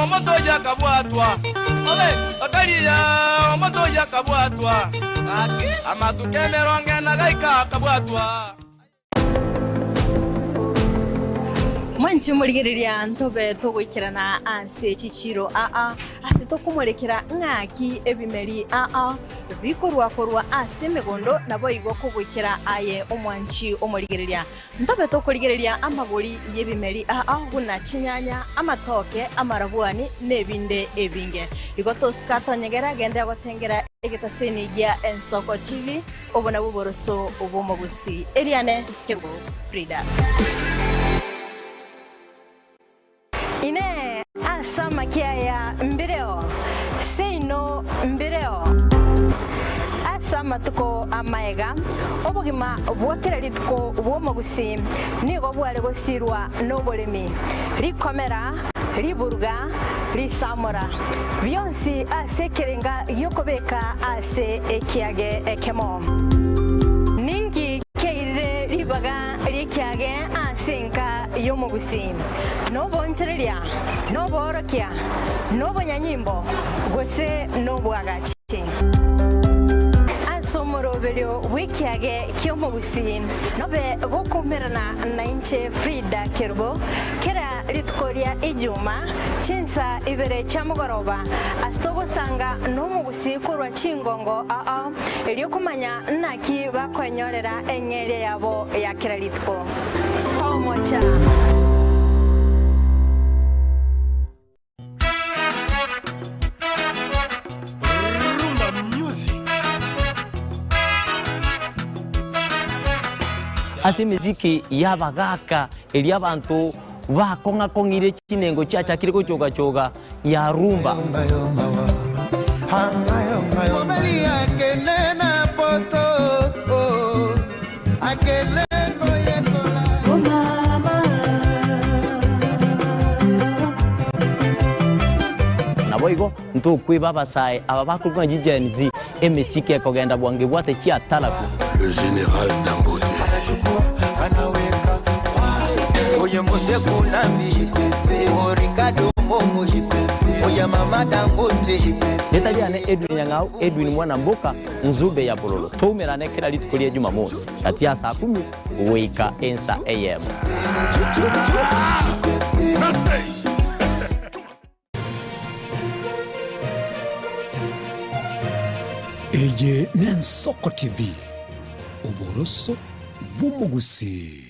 omoto yakabwatwa Bakaliya omoto yakabwatwa amatuke meronge na gaika kabwatwa Mwanchi murigereria ntobe togwikirana ase chichiro aa ase tokumurikira ng'aki ebimeri aa bikorwa korwa ase megondo nabo igo kogwikira aye omwanchi omurigereria ntobe tokorigereria amagori yebimeri aa guna chinyanya amatoke amarabwani nebinde ebinge igo tosika tonyegera gende gotengera egetaseni gia Ensoko TV obona buboroso obomobusi Eliane Kego Frida Ine asama kia mbireo seino mbireo asama tuko amaega obogima bwakira rituko bwomogusi nigo bware gosirwa n'oboremi rikomera riburuga risamora byonsi ase kerenga yokobeka ase ekiage ekemo ningi keire ribaga rikiage asenka yomogusi nobonchereria noborokia nobonyanyimbo gose nobwagachi asomoroberio wikiage kyomogusi nobe gokumerana na inche Frida Kerubo kera ritukoria ijuma chinsa ibere chamugoroba asitogosanga nomugusi korwa chingongo aa elio kumanya naki bakwenyorera eng'eria yabo ya kera rituko tomocha. Ase miziki yabagaka eli abantu bakong'akong'ire chinengo chiachakire gochogachoga ya rumba nabo igo ntokweba abasae aba bakorwa na Gen Z emisiki ekogenda bwange bwate chiatalaku. Le général Dangote anaweka oye mose kunambi orikado momo oya mama Dangote Netabiane Edwin Nyang'au Edwin Mwanambuka Nzube ya Bololo toumerane kila rituko ria Jumamosi kati ya saa 10 goika ensa AM. Eye Nensoko TV oboroso bw'omugusi.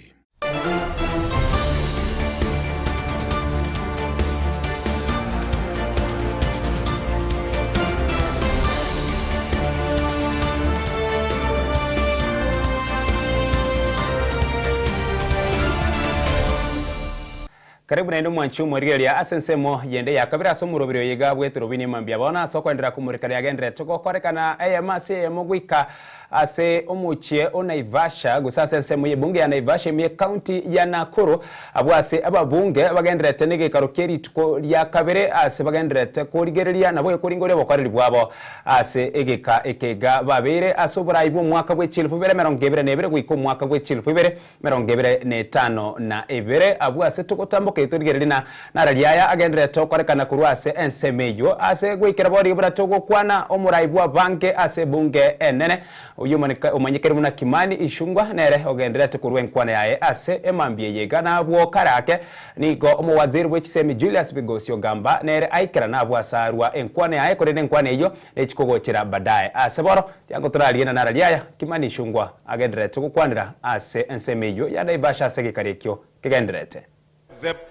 Karibu naendo mwanchi umwerigeria asensemo yende ya kabira ase omorobiri yega bwetero bini mambia bona ase okoendera kumurikana yagendere togokorekana eyemo ase eyemo goika ase omochie o Naivasha gose ase ensemo y'ebunge ya Naivasha ime county ya Nakuru abwo ase ababunge bagenderete n'egekaro kia rituko ria kabere ase bagenderete korigereria nabo ekoringoria obokoreri bwabo ase egeka ekega babere ase oborai bwa omwaka bwa 2022 goika omwaka bwa 2025 na ebere abwo ase togotamboka torigereria na narariaya agenderete okorekana korwa ase ensemo eywo ase goikera boria buna togokwana omorai bwa bange ase bunge enene uyu omanyekere muna Kimani Ichung'wah nere ogenderete korwa enkwana yaye ase emambia yega nabwo karake nigo omowaziri bw'echisemi Julius Bigosi Ogamba nere aikera nabwo asarwa enkwana yaye korende enkwana eyo nechikogochera baadaye ase boro tiango torariena narariaya Kimani Ichung'wah agenderete gokwanera ase ensemo eyo ya Naivasha ase gekarekio kigenderete.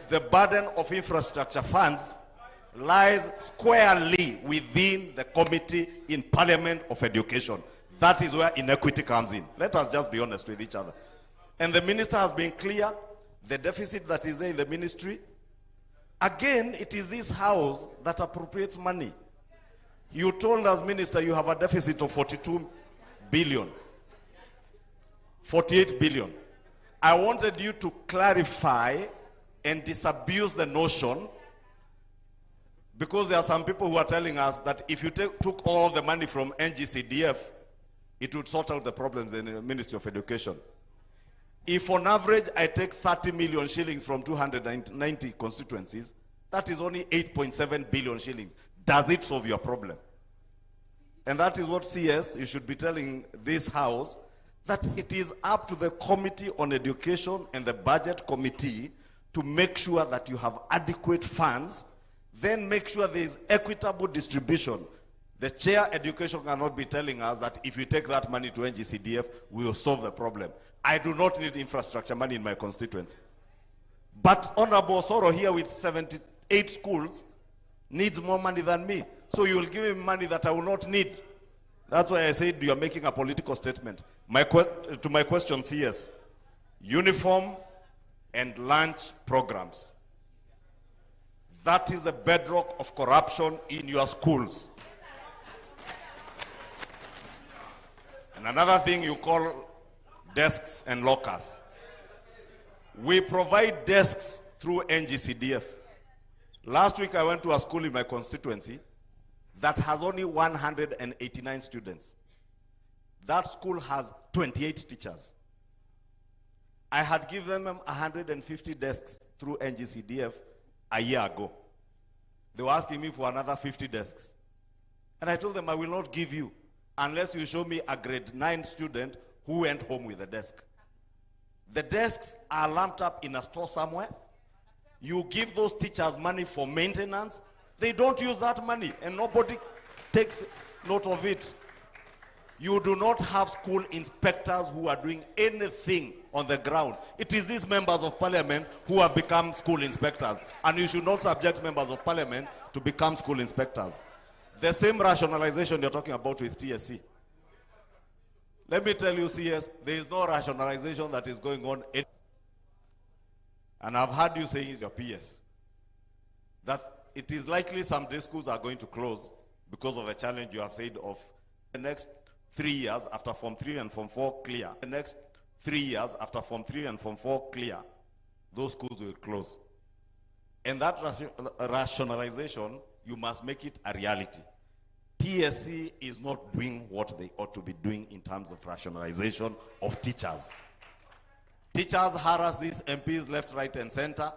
The burden of infrastructure funds lies squarely within the committee in Parliament of Education. That is where inequity comes in. Let us just be honest with each other. And the minister has been clear, the deficit that is there in the ministry. Again, it is this house that appropriates money. You told us, minister, you have a deficit of 42 billion, 48 billion. I wanted you to clarify and disabuse the notion, because there are some people who are telling us that if you took all the money from NGCDF, it would sort out the problems in the Ministry of Education. If on average I take 30 million shillings from 290 constituencies, that is only 8.7 billion shillings. Does it solve your problem? And that is what CS, you should be telling this house, that it is up to the Committee on Education and the Budget Committee to make sure that you have adequate funds, then make sure there is equitable distribution. The chair education cannot be telling us that if you take that money to NGCDF, we will solve the problem. I do not need infrastructure money in my constituency. But Honorable Osoro here with 78 schools needs more money than me. So you will give him money that I will not need. That's why I said you are making a political statement. To my question, CS, uniform and lunch programs. That is a bedrock of corruption in your schools. And another thing you call desks and lockers. We provide desks through NGCDF. Last week I went to a school in my constituency that has only 189 students. That school has 28 teachers. I had given them 150 desks through NGCDF a year ago. They were asking me for another 50 desks. And I told them, I will not give you unless you show me a grade 9 student who went home with a desk. The desks are lumped up in a store somewhere. You give those teachers money for maintenance. They don't use that money, and nobody takes note of it. You do not have school inspectors who are doing anything on the ground. It is these members of parliament who have become school inspectors, and you should not subject members of parliament to become school inspectors. The same rationalization you're talking about with TSC. Let me tell you, CS, there is no rationalization that is going on. And I've heard you saying in your PS that it is likely some day schools are going to close because of the challenge you have said of the next 3 years after Form 3 and Form 4 clear. The next 3 years after Form 3 and Form 4 clear, those schools will close. And that rationalization, you must make it a reality. TSC is not doing what they ought to be doing in terms of rationalization of teachers. Teachers harass these MPs left, right, and center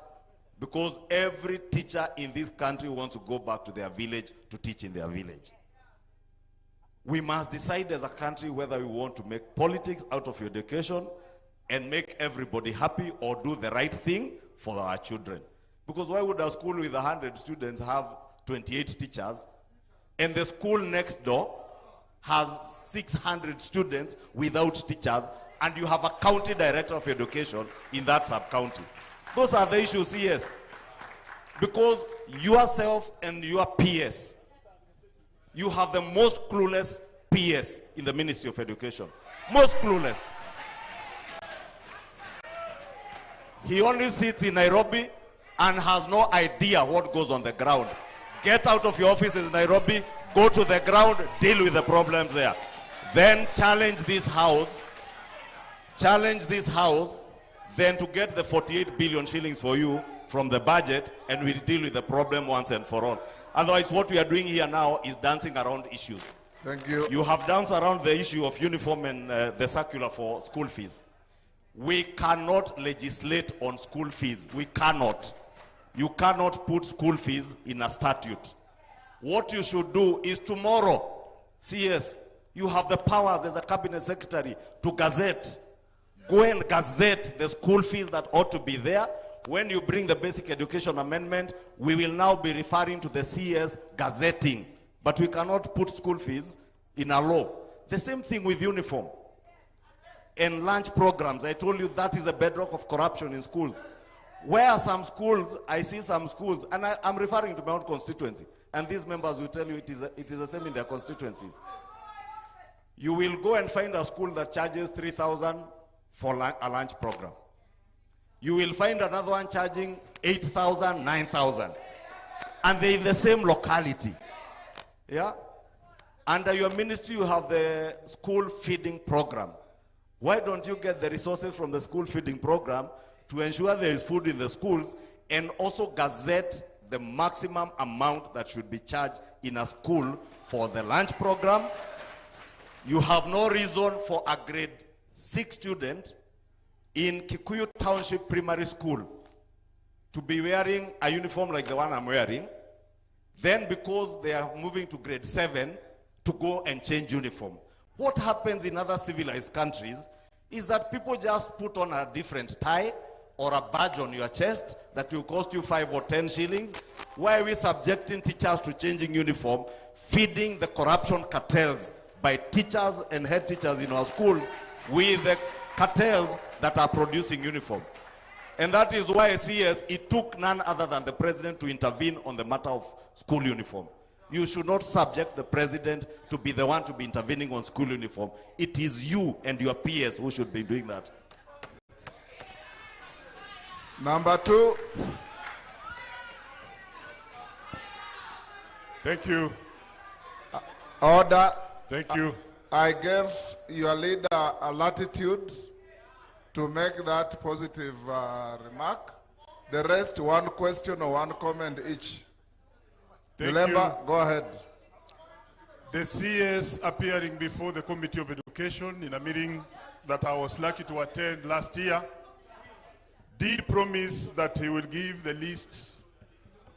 because every teacher in this country wants to go back to their village to teach in their village. We must decide as a country whether we want to make politics out of education and make everybody happy or do the right thing for our children. Because why would a school with 100 students have 28 teachers and the school next door has 600 students without teachers, and you have a county director of education in that sub-county? Those are the issues, yes. Because yourself and your PS, you have the most clueless PS in the Ministry of Education. Most clueless. He only sits in Nairobi and has no idea what goes on the ground. Get out of your offices in Nairobi, go to the ground, deal with the problems there. Then challenge this house, then to get the 48 billion shillings for you from the budget, and we deal with the problem once and for all. Otherwise, what we are doing here now is dancing around issues. Thank you. You have danced around the issue of uniform and the circular for school fees. We cannot legislate on school fees. We cannot. You cannot put school fees in a statute. What you should do is tomorrow, CS, you have the powers as a cabinet secretary to gazette. Go and gazette the school fees that ought to be there. When you bring the basic education amendment, we will now be referring to the CS gazetting. But we cannot put school fees in a law. The same thing with uniform and lunch programs. I told you that is a bedrock of corruption in schools. Where are some schools, I see some schools, and I'm referring to my own constituency, and these members will tell you it is the same in their constituencies. You will go and find a school that charges 3,000, for a lunch program. You will find another one charging 8,000, 9,000. And they're in the same locality. Yeah? Under your ministry, you have the school feeding program. Why don't you get the resources from the school feeding program to ensure there is food in the schools, and also gazette the maximum amount that should be charged in a school for the lunch program? You have no reason for a grade 6 student in Kikuyu Township Primary School to be wearing a uniform like the one I'm wearing, then because they are moving to grade 7 to go and change uniform. What happens in other civilized countries is that people just put on a different tie or a badge on your chest that will cost you 5 or 10 shillings. Why are we subjecting teachers to changing uniform, feeding the corruption cartels by teachers and head teachers in our schools with the cartels that are producing uniform? And that is why CS, it took none other than the president to intervene on the matter of school uniform. You should not subject the president to be the one to be intervening on school uniform. It is you and your peers who should be doing that. Number 2. Thank you. Order. Thank you. I gave your leader a latitude to make that positive remark. The rest, one question or one comment each. Thank Mulemba, you. Go ahead. The CS appearing before the Committee of Education in a meeting that I was lucky to attend last year did promise that he will give the list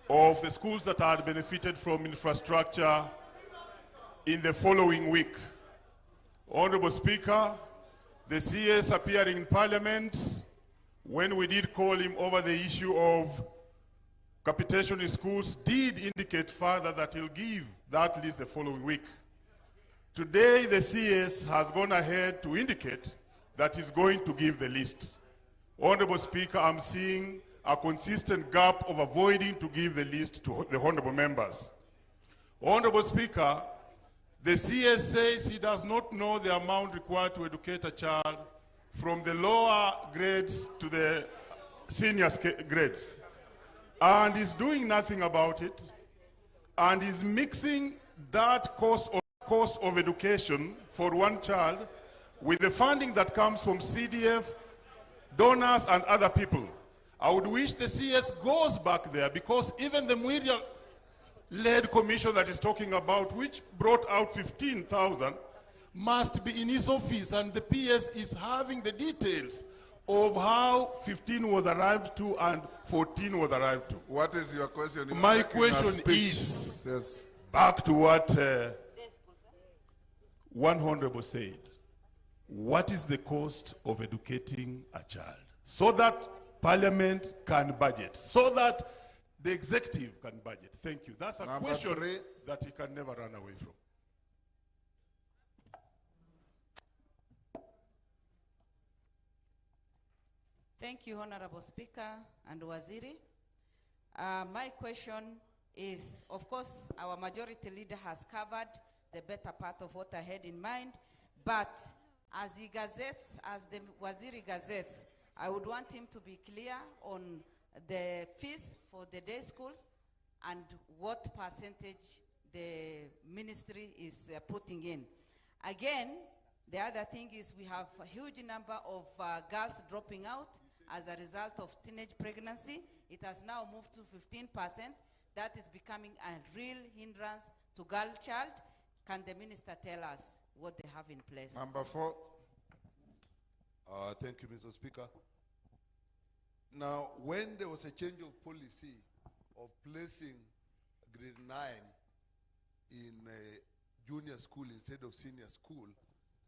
of the schools that had benefited from infrastructure in the following week. Honorable Speaker, the CS appearing in Parliament when we did call him over the issue of capitation in schools did indicate further that he'll give that list the following week. Today, the CS has gone ahead to indicate that he's going to give the list. Honorable Speaker, I'm seeing a consistent gap of avoiding to give the list to the honorable members. Honorable Speaker, the CS says he does not know the amount required to educate a child from the lower grades to the senior grades, and is doing nothing about it, and is mixing that cost of education for one child with the funding that comes from CDF, donors, and other people. I would wish the CS goes back there, because even the Mwiria-led commission that is talking about, which brought out 15,000, must be in his office, and the PS is having the details of how 15 was arrived to and 14 was arrived to. What is your question? My question is, yes, back to what one honorable said. What is the cost of educating a child? So that Parliament can budget, so that the executive can budget. Thank you. That's a Number question 3. That he can never run away from. Thank you, Honorable Speaker and Waziri. My question is, of course, our majority leader has covered the better part of what I had in mind, but as he gazettes, as the Waziri gazettes, I would want him to be clear on the fees for the day schools and what percentage the ministry is putting in. Again, the other thing is we have a huge number of girls dropping out as a result of teenage pregnancy. It has now moved to 15%. That is becoming a real hindrance to girl child. Can the minister tell us what they have in place? Number 4. Thank you, Mr. Speaker. Now, when there was a change of policy of placing grade 9 in junior school instead of senior school,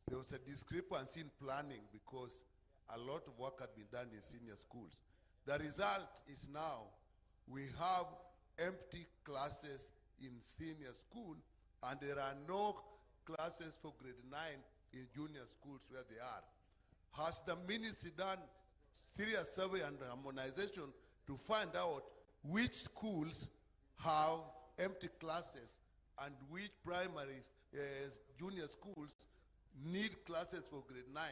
there was a discrepancy in planning because a lot of work had been done in senior schools. The result is now we have empty classes in senior school, and there are no classes for grade 9 in junior schools where they are. Has the ministry done serious survey and harmonization to find out which schools have empty classes and which primary junior schools need classes for grade 9?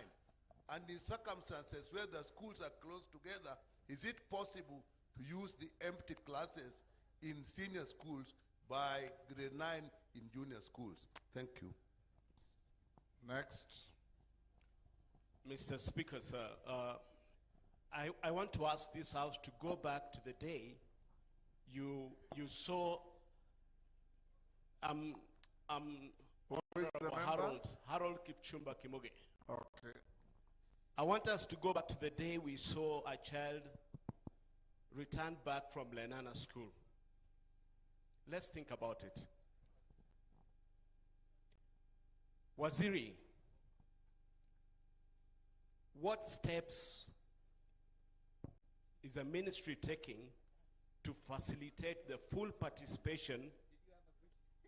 And in circumstances where the schools are close together, is it possible to use the empty classes in senior schools by grade 9 in junior schools? Thank you. Next. Mr. Speaker, sir, I want to ask this House to go back to the day you saw Harold Kipchumba Kimuge. Okay. I want us to go back to the day we saw a child return back from Lenana School. Let's think about it. Waziri, what steps is the ministry taking to facilitate the full participation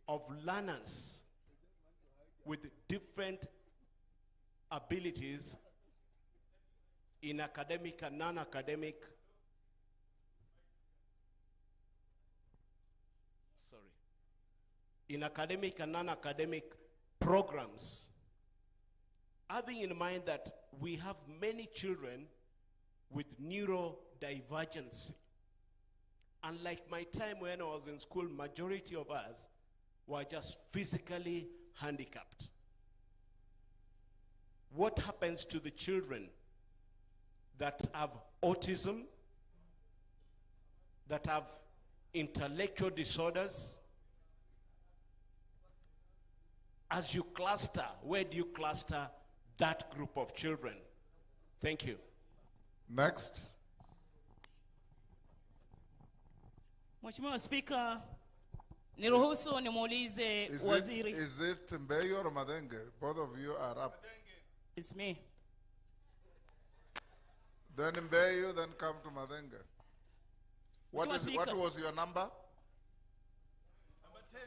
of learners with different abilities in academic and non-academic, in academic and non-academic programs, having in mind that we have many children with neurodivergency? Unlike my time when I was in school, majority of us were just physically handicapped. What happens to the children that have autism, that have intellectual disorders? As you cluster, where do you cluster that group of children? Thank you. Next. Mheshimiwa Speaker, niruhusu nimuulize waziri. Is it Mbeyu or Madenge? Both of you are up. It's me. Then Mbeyu, then come to Madenge. What was your number? Number 10.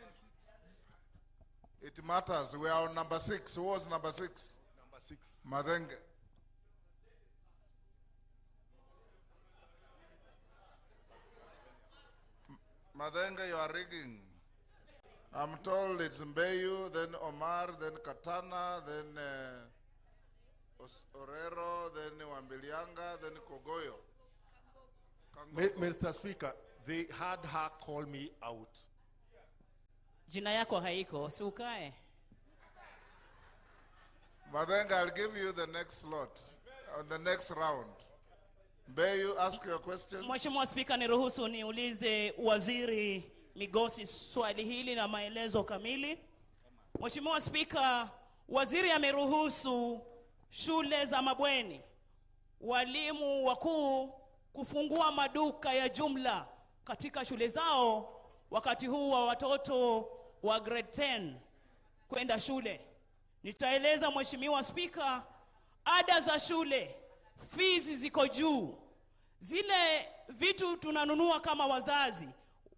It matters. We are on number 6. Who was number 6? Number 6. Madenge. Madenge, you are rigging. I'm told it's Mbeyu, then Omar, then Katana, then Orero, then Wambilianga, then Kogoyo. Mr. Speaker, they had her call me out. Jina yako haiko, si ukae. Madenge, I'll give you the next slot, on the next round. Mbeyu, ask your question. Mheshimiwa Spika, niruhusu niulize Waziri Migosi swali hili na maelezo kamili. Mheshimiwa Spika, waziri ameruhusu shule za mabweni, walimu wakuu kufungua maduka ya jumla katika shule zao wakati huu wa watoto wa grade 10 kwenda shule. Nitaeleza Mheshimiwa Spika, ada za shule, fees ziko juu. Zile vitu tunanunua kama wazazi,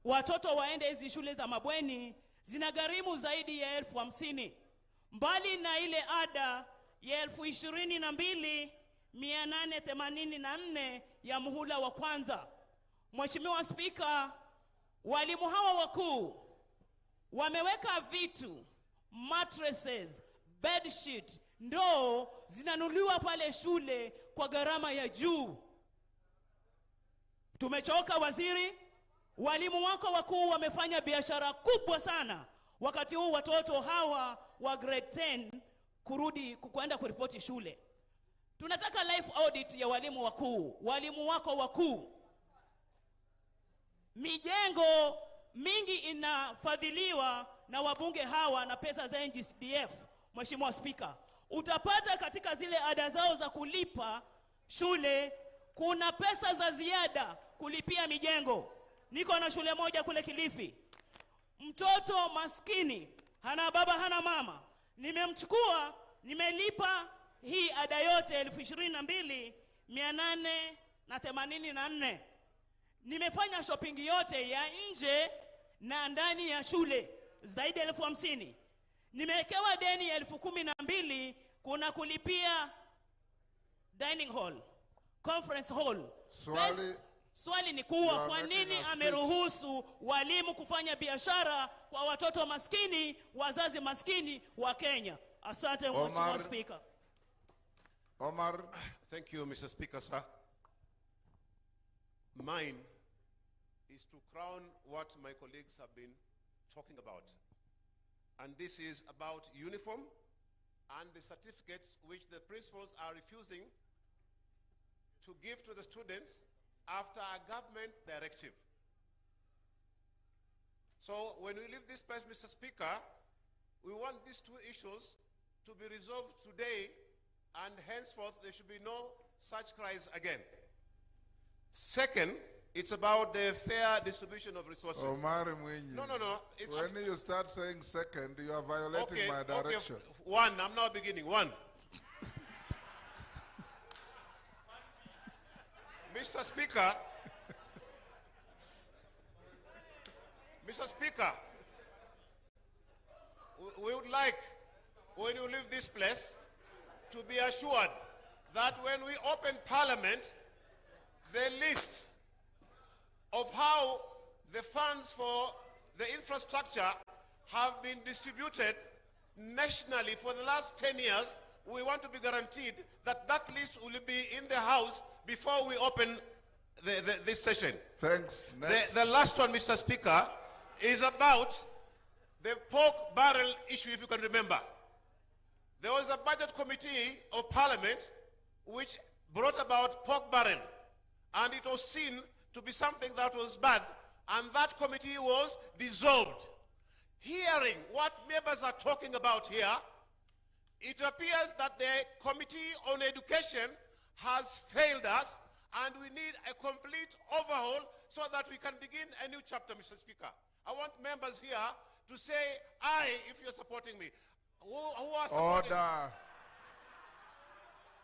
watoto waende hizi shule za mabweni, zinagharimu zaidi ya 50,000. Mbali na ile ada ya 22,884 ya muhula wa kwanza. Mheshimiwa Spika, walimu hawa wakuu wameweka vitu, mattresses, bedsheet, ndoo zinanunuliwa pale shule kwa gharama ya juu. Tumechoka waziri. Walimu wako wakuu wamefanya biashara kubwa sana wakati huu watoto hawa wa grade 10 kurudi kwenda kuripoti shule. Tunataka life audit ya walimu wakuu, walimu wako wakuu. Mijengo mingi inafadhiliwa na wabunge hawa na pesa za NGCDF. Mheshimiwa Spika, utapata katika zile ada zao za kulipa shule kuna pesa za ziada kulipia mijengo. Niko na shule moja kule Kilifi. Mtoto maskini, hana baba hana mama. Nimemchukua, nimelipa hii ada yote 22,884. Nimefanya shopping yote ya nje na ndani ya shule zaidi ya 50,000. Nimewekewa deni ya 12,000 kuna kulipia dining hall, conference hall. Swali ni kuwa kwa nini ameruhusu walimu kufanya biashara kwa watoto maskini, wazazi maskini wa Kenya? Asante Mheshimiwa Speaker. Omar. Thank you, Mr. Speaker, sir. Mine is to crown what my colleagues have been talking about. And this is about uniform and the certificates which the principals are refusing to give to the students after a government directive. So when we leave this place, Mr. Speaker, we want these two issues to be resolved today, and henceforth there should be no such cries again. Second, it's about the fair distribution of resources. Omar Mwinyi. No, no, no. It's when you start saying second, you are violating my direction. Okay, one, I'm now beginning. One. Mr. Speaker, Mr. Speaker, we would like, when you leave this place, to be assured that when we open Parliament, the list of how the funds for the infrastructure have been distributed nationally for the last 10 years, we want to be guaranteed that that list will be in the House before we open this session. Thanks. Next. The last one, Mr. Speaker, is about the pork barrel issue, if you can remember. There was a budget committee of Parliament which brought about pork barrel, and it was seen to be something that was bad, and that committee was dissolved. Hearing what members are talking about here, it appears that the Committee on Education has failed us, and we need a complete overhaul so that we can begin a new chapter, Mr. Speaker. I want members here to say aye if you're supporting me. Who are supporting Order. Me?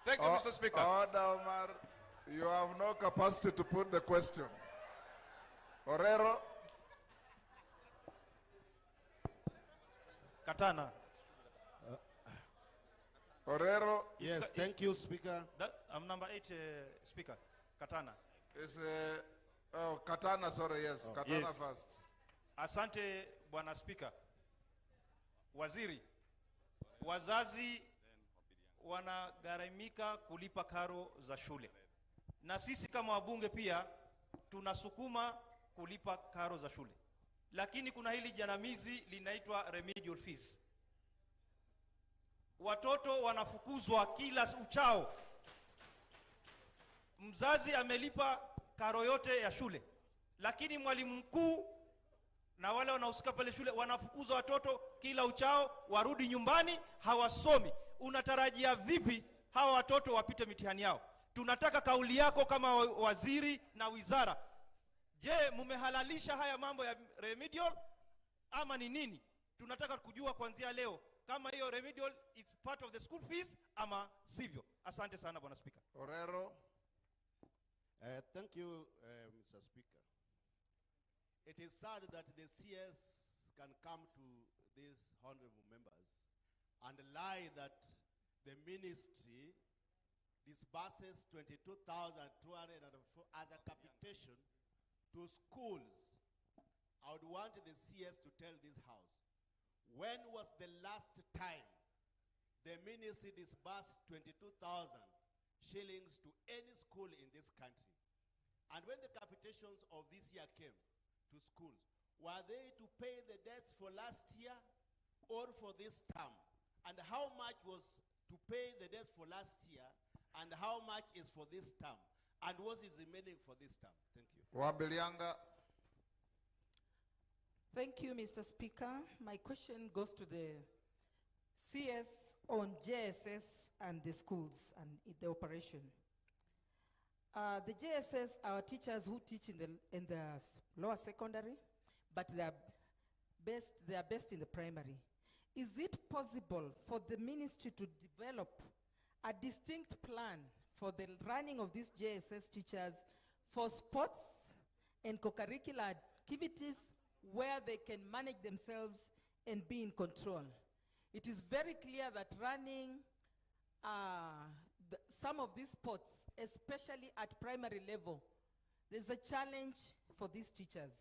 Thank you, Mr. Speaker. Order, Omar. You have no capacity to put the question. Orero. Katana. Orero. Yes, thank you, Speaker. I'm number 8, Speaker. Katana. It's, Katana, sorry, yes. Oh. Katana yes. First. Asante, Bwana Speaker. Waziri, wazazi wanagharamika kulipa karo za shule. Na sisi kama wabunge pia tunasukuma kulipa karo za shule. Lakini kuna hili janamizi linaitwa remedial fees. Watoto wanafukuzwa kila uchao. Mzazi amelipa karo yote ya shule, lakini mwalimu mkuu na wale wanaohusika pale shule wanafukuza watoto kila uchao, warudi nyumbani hawasomi. Unatarajia vipi hawa watoto wapite mitihani yao? Tunataka kauli yako kama waziri na wizara. Je, mumehalalisha haya mambo ya remedial ama ni nini? Tunataka kujua kuanzia leo kama hiyo remedial is part of the school fees ama sivyo. Asante sana Bwana Speaker. Orero. Thank you, Mr. Speaker. It is sad that the CS can come to these honorable members and lie that the ministry disburses 22,204 as a capitation to schools. I would want the CS to tell this house, when was the last time the ministry disbursed 22,000 shillings to any school in this country? And when the capitations of this year came to schools, were they to pay the debts for last year or for this term? And how much was to pay the debts for last year, and how much is for this term? And what is remaining for this term? Thank you. Wambilianga. Thank you, Mr. Speaker. My question goes to the CS on JSS and the schools and the operation. The JSS are teachers who teach in the lower secondary, but they are best in the primary. Is it possible for the ministry to develop a distinct plan for the running of these JSS teachers for sports and co-curricular activities where they can manage themselves and be in control? It is very clear that running some of these sports, especially at primary level, there's a challenge for these teachers.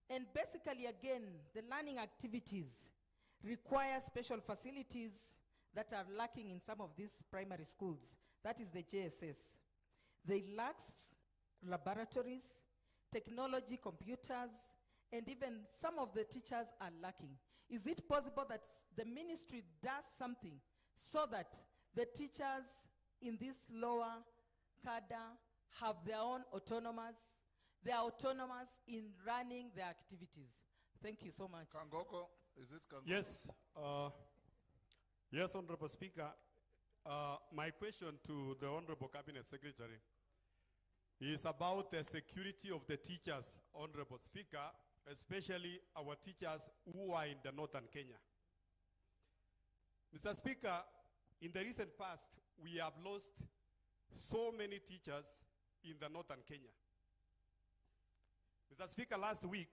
And basically, again, the learning activities require special facilities that are lacking in some of these primary schools That is the JSS. They lack laboratories, technology, computers, and even some of the teachers are lacking. Is it possible that the ministry does something so that the teachers in this lower cadre have their own autonomous, they are autonomous in running their activities? Thank you so much. Kangoko, is it Kangoko? Yes. Yes, Honorable Speaker. My question to the Honorable Cabinet Secretary is about the security of the teachers, Honorable Speaker, especially our teachers who are in the northern Kenya. Mr. Speaker, in the recent past, we have lost so many teachers in the northern Kenya. Mr. Speaker, last week,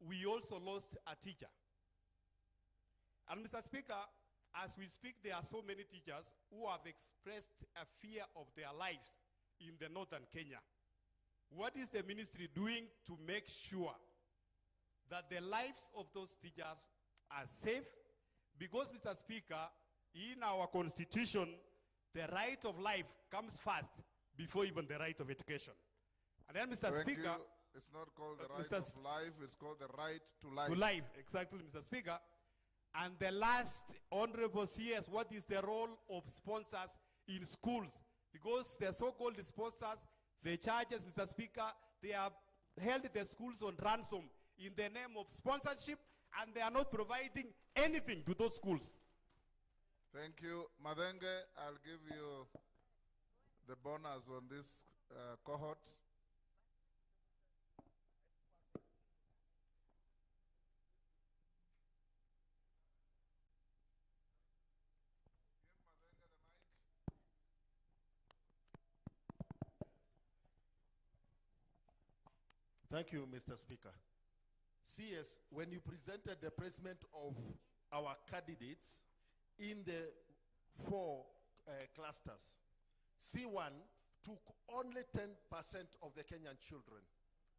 we also lost a teacher. And Mr. Speaker, as we speak, there are so many teachers who have expressed a fear of their lives in the northern Kenya. What is the ministry doing to make sure that the lives of those teachers are safe? Because, Mr. Speaker, in our constitution, the right of life comes first before even the right of education. And then, Mr. Thank Speaker... you. It's not called the right Mr. of life, it's called the right to life. To life, exactly, Mr. Speaker. And the last, Honorable CS, what is the role of sponsors in schools? Because the so-called sponsors, the charges, Mr. Speaker, they have held the schools on ransom in the name of sponsorship, and they are not providing anything to those schools. Thank you. Mathenge, I'll give you the bonus on this cohort. Thank you, Mr. Speaker. CS, when you presented the placement of our candidates in the four clusters, C1 took only 10% of the Kenyan children,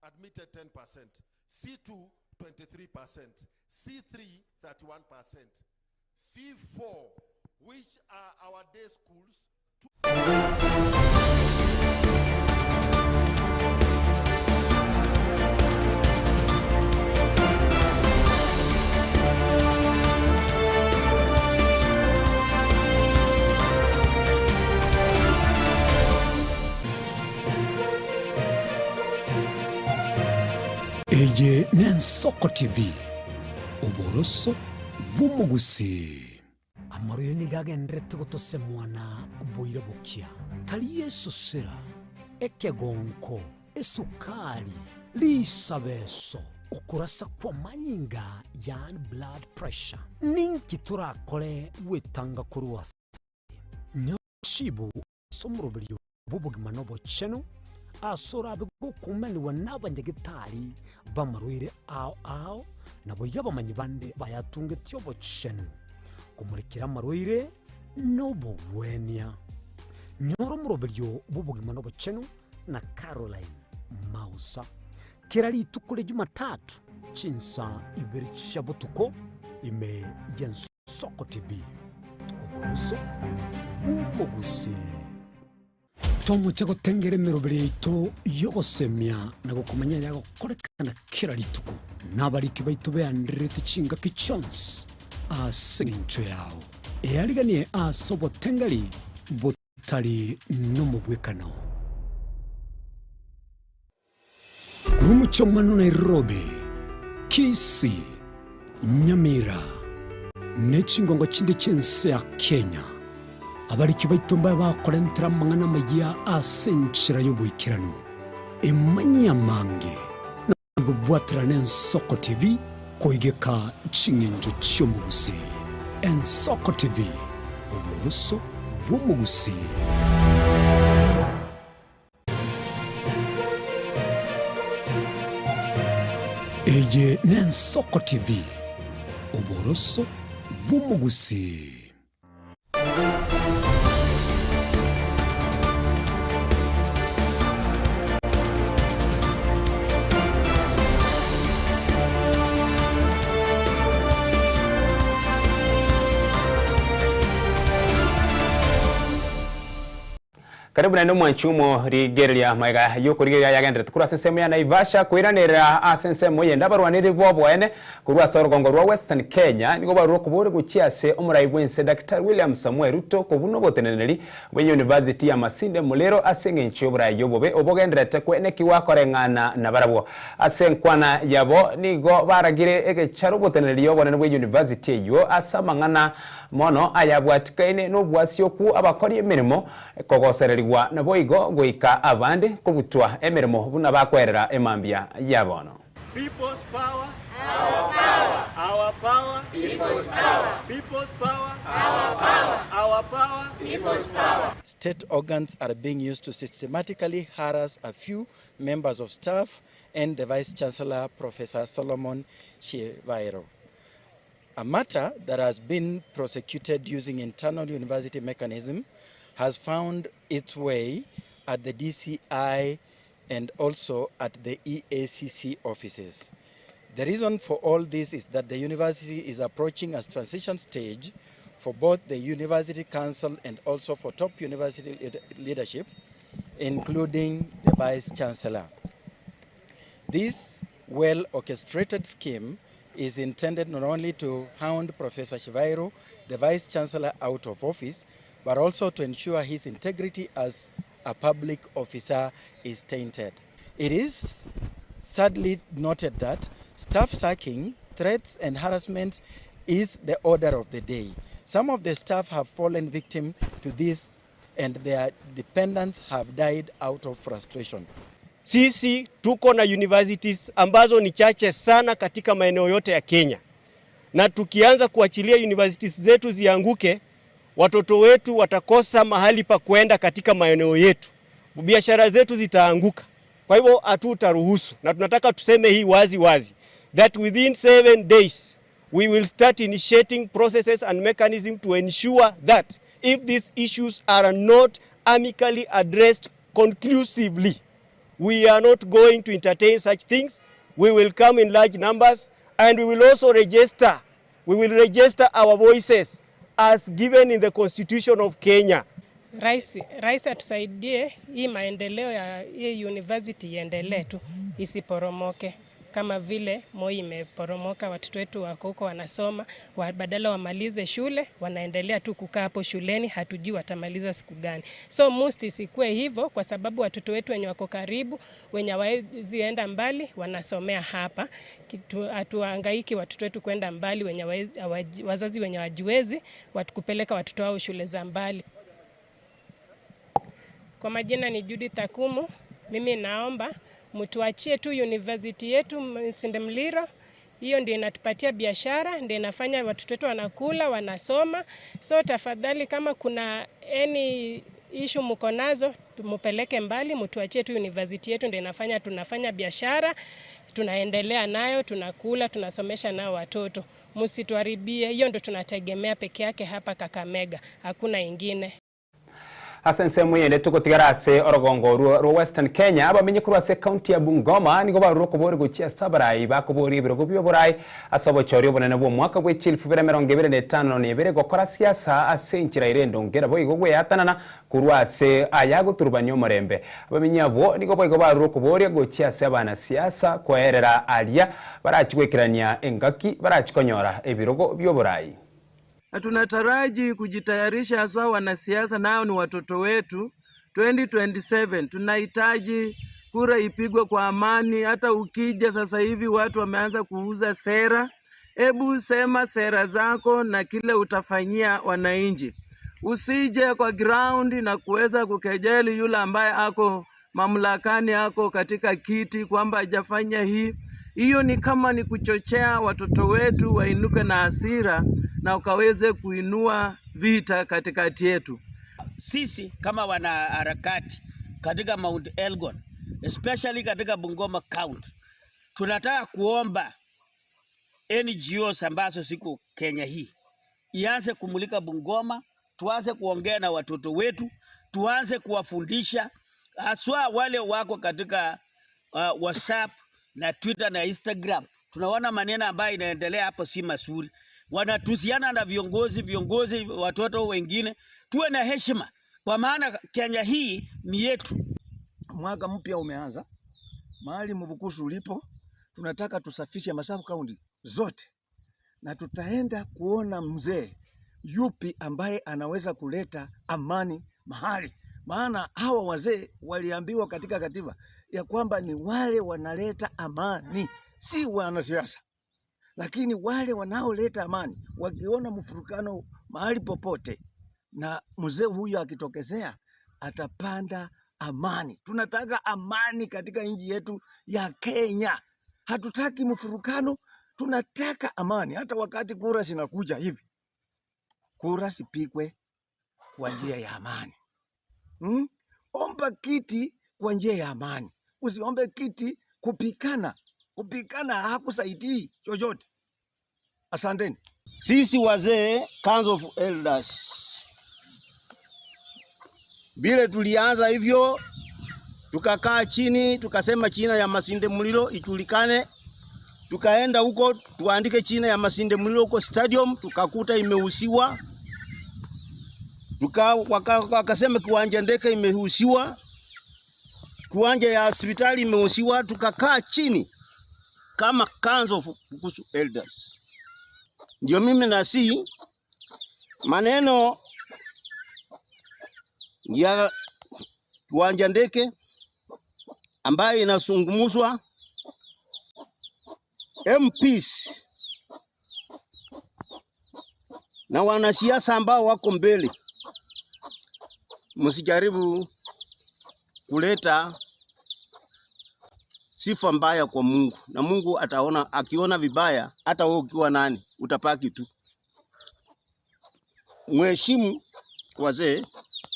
admitted 10%. C2, 23%. C3, 31%. C4, which are our day schools, Eye n'Ensoko TV, oboroso bw'omugusi. Amaroyo nigagenderete gotosemwana boire bokia. Tari esosera, ekegonko, esukari, lisabeso, okurasa kwa manyinga ya blood pressure. Ninki turakore wetanga kuruwa. Nyashibu somurobiryo bubugima nobocheno. Asora bigukumeniwa n'abanyagitari bamarwire ao ao nabo yabamanyi bande bayatunge tyobo chenu kumurikira amarwire n'obugwenia nyoro murobiryo bubugima n'obochenu na Caroline Mausa kira rituko rya Jumatatu chinsa ibiri chabutuko ime y'Ensoko TV oboroso bw'omugusi. Tomuche gotengere emeroberi yaito yogosemia na gokomanya yagokorekana kira rituko n'abariki baitu beanderete chingaki chionsi ase eng'encho yao eariganie ase obotengeri botari n'omobwekano. Kurumuchomano Nairobi, Kisii, Nyamira n'echingongo chinde chi'ense ya Kenya abariki baitu bakorentera amang'ana amaya ase enchera y'oboikeranu emanyamange nagobwatera n'Ensoko TV koigeka ching'encho chi'omugusi. Ensoko TV, oboroso bw'omugusi. Eye n'Ensoko TV, oboroso bw'omugusi. Karibu na ndomo nchumo rigereria maiga yoko rigereria yagendere tukura sensemo ya Naivasha kwiranira asensemo yenda barwanire bobwene kurwa sorogongo rwa Western Kenya nigo barwo kubore guchiase omurai bwense Dr. William Samuel Ruto kubuno boteneneri we University ya Masinde Muliro asenge nchobra yobobe obogenderete kwene kiwakorengana na barabwo asenkwana yabo nigo baragire egecharo boteneneri yobone we University yo asamangana mono ayabwatikaine n'obwasio ku abakori emirimo kogosererwa nabo igo goika abande kobutwa emirimo buna bakwerera emambia yabono. People's power, our power, our power, people's power, people's power, our power, our power, people's power. State organs are being used to systematically harass a few members of staff and the Vice Chancellor, Professor Solomon Shivairo. A matter that has been prosecuted using internal university mechanism has found its way at the DCI and also at the EACC offices. The reason for all this is that the university is approaching a transition stage for both the university council and also for top university leadership, including the Vice Chancellor. This well-orchestrated scheme is intended not only to hound Professor Shivairo, the Vice Chancellor, out of office, but also to ensure his integrity as a public officer is tainted. It is sadly noted that staff sacking, threats and harassment is the order of the day. Some of the staff have fallen victim to this and their dependents have died out of frustration. Sisi tuko na universities ambazo ni chache sana katika maeneo yote ya Kenya. Na tukianza kuachilia universities zetu zianguke, watoto wetu watakosa mahali pa kuenda katika maeneo yetu. Biashara zetu zitaanguka. Kwa hivyo hatutaruhusu, na tunataka tuseme hii wazi wazi that within 7 days we will start initiating processes and mechanisms to ensure that if these issues are not amicably addressed conclusively, we are not going to entertain such things. We will come in large numbers and we will also register. We will register our voices as given in the Constitution of Kenya. Rais atusaidie hii maendeleo ya hii university iendelee tu, isiporomoke kama vile Moi imeporomoka. Watoto wetu wako huko wanasoma, badala wamalize shule wanaendelea tu kukaa hapo shuleni, hatujui watamaliza siku gani. So must isikuwe hivyo, kwa sababu watoto wetu wenye wako karibu, wenye hawawezi enda mbali wanasomea hapa. Hatuhangaiki watoto wetu kwenda mbali, wenye wazazi wenye hawajiwezi kupeleka watoto wao shule za mbali. Kwa majina ni Judith Akumu. Mimi naomba mtuachie tu university yetu Masinde Muliro. Hiyo ndio inatupatia biashara, ndio inafanya watoto wetu wanakula, wanasoma. So tafadhali kama kuna any issue mko nazo, mupeleke mbali, mtuachie tu university yetu, ndio inafanya tunafanya biashara, tunaendelea nayo, tunakula, tunasomesha nao watoto. Msituharibie, hiyo ndio tunategemea peke yake hapa Kakamega, hakuna ingine. Asense mwende tukotigara ase orogongo rwa Western Kenya abamenye kurwa ase county ya Bungoma nigo baruro kubori guchia sabarai bakobori ebirogo byoborai asobo chorio bonene bwo mwaka bwe 2025 gokora siasa ase enchera ire ndongera boigo gweatanana kurwa ase ayagoturubania omorembe abamenye abo nigo boigo baruro kubori guchia ase abana siasa koerera aria barachigwekerania engaki barachikonyora ebirogo byoborai. Na tunataraji kujitayarisha haswa wanasiasa nao ni watoto wetu. 2027 tunahitaji kura ipigwe kwa amani. Hata ukija sasa hivi watu wameanza kuuza sera. Ebu sema sera zako na kile utafanyia wananchi. Usije kwa ground na kuweza kukejeli yule ambaye ako mamlakani, ako katika kiti kwamba hajafanya hii. Hiyo ni kama ni kuchochea watoto wetu wainuke na hasira na ukaweze kuinua vita katikati yetu. Sisi kama wanaharakati katika Mount Elgon, especially katika Bungoma County, tunataka kuomba NGOs ambazo siku Kenya hii ianze kumulika Bungoma, tuanze kuongea na watoto wetu, tuanze kuwafundisha haswa wale wako katika WhatsApp na Twitter na Instagram. Tunaona maneno ambayo inaendelea hapo si mazuri. Wanatusiana na viongozi watoto wengine. Tuwe na heshima Kwa maana Kenya hii ni yetu. Mwaka mpya umeanza, mahali Mbukusu ulipo, tunataka tusafishe Masaku County zote, na tutaenda kuona mzee yupi ambaye anaweza kuleta amani mahali. Maana hawa wazee waliambiwa katika katiba ya kwamba ni wale wanaleta amani, si wanasiasa. Lakini wale wanaoleta amani wakiona mfurukano mahali popote, na mzee huyu akitokezea atapanda amani. Tunataka amani katika nchi yetu ya Kenya. Hatutaki mfurukano, tunataka amani. Hata wakati kura zinakuja hivi, kura zipigwe kwa njia ya amani. Omba kiti kwa njia ya amani, usiombe kiti kupikana. Kupikana hakusaidii chochote. Asanteni. Sisi wazee, Council of Elders, vile tulianza hivyo, tukakaa chini tukasema china ya Masinde Muliro ijulikane. Tukaenda huko tuandike china ya Masinde Muliro huko stadium, tukakuta imehusiwa. Wakasema kiwanja ndege imehusiwa, kiwanja ya hospitali imehusiwa. Tukakaa chini kama Council of Bukusu Elders. Ndio mimi nasi maneno ya kiwanja ndege ambayo inazungumzwa, MPs na wanasiasa ambao wako mbele, msijaribu kuleta sifa mbaya kwa Mungu, na Mungu ataona, akiona vibaya, hata wewe ukiwa nani utapaki tu. Mheshimu wazee,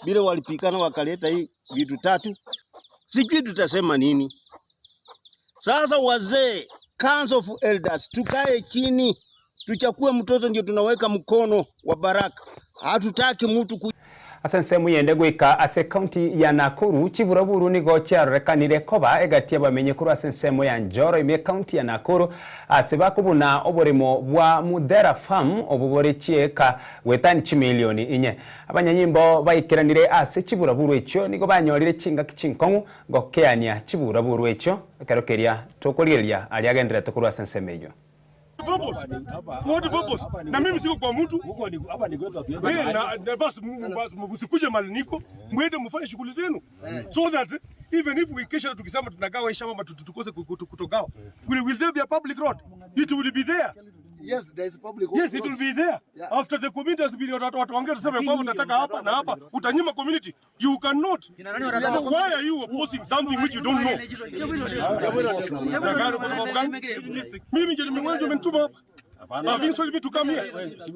bila walipikana wakaleta hii vitu tatu, sijui tutasema nini. Sasa wazee, Council of Elders, tukae chini tuchakue mtoto, ndio tunaweka mkono wa baraka. Hatutaki mtu Ase nsemo yende gwika ase county ya Nakuru chiburaburu nigo chiarorekanire koba egatia bamenye kuru ase nsemo ya Njoro ime county ya Nakuru ase bakubuna oborimo bwa Muthera Farm obubore chieka wetani chimilioni inye abanyanyimbo baikiranire ase chiburaburu echo nigo banyorire chinga chinkong'u gokeania chiburaburu echo ekerokeria tokorigereria aria agendere tokuru ase nsemo eyo. Purpose. For what purpose? Na mimi siko kwa mtu. Hapa ni kwetu hatuendi. Wewe na basi msikuje mahali niko, mwende mfanye shughuli zenu. So that even if we kesha tukisema tunagawa hii shamba tukose kutogawa. Will there be a public road? It will be there. Yes, there is public road. Yes, it will be there. Yeah. After the community has been watu wangea tuseme kwamba unataka hapa na hapa, utanyima community. You cannot. So why are you opposing something which you don't know? Kwa sababu gani? Mimi ndio nimemwambia umenituma hapa. Have you to come here?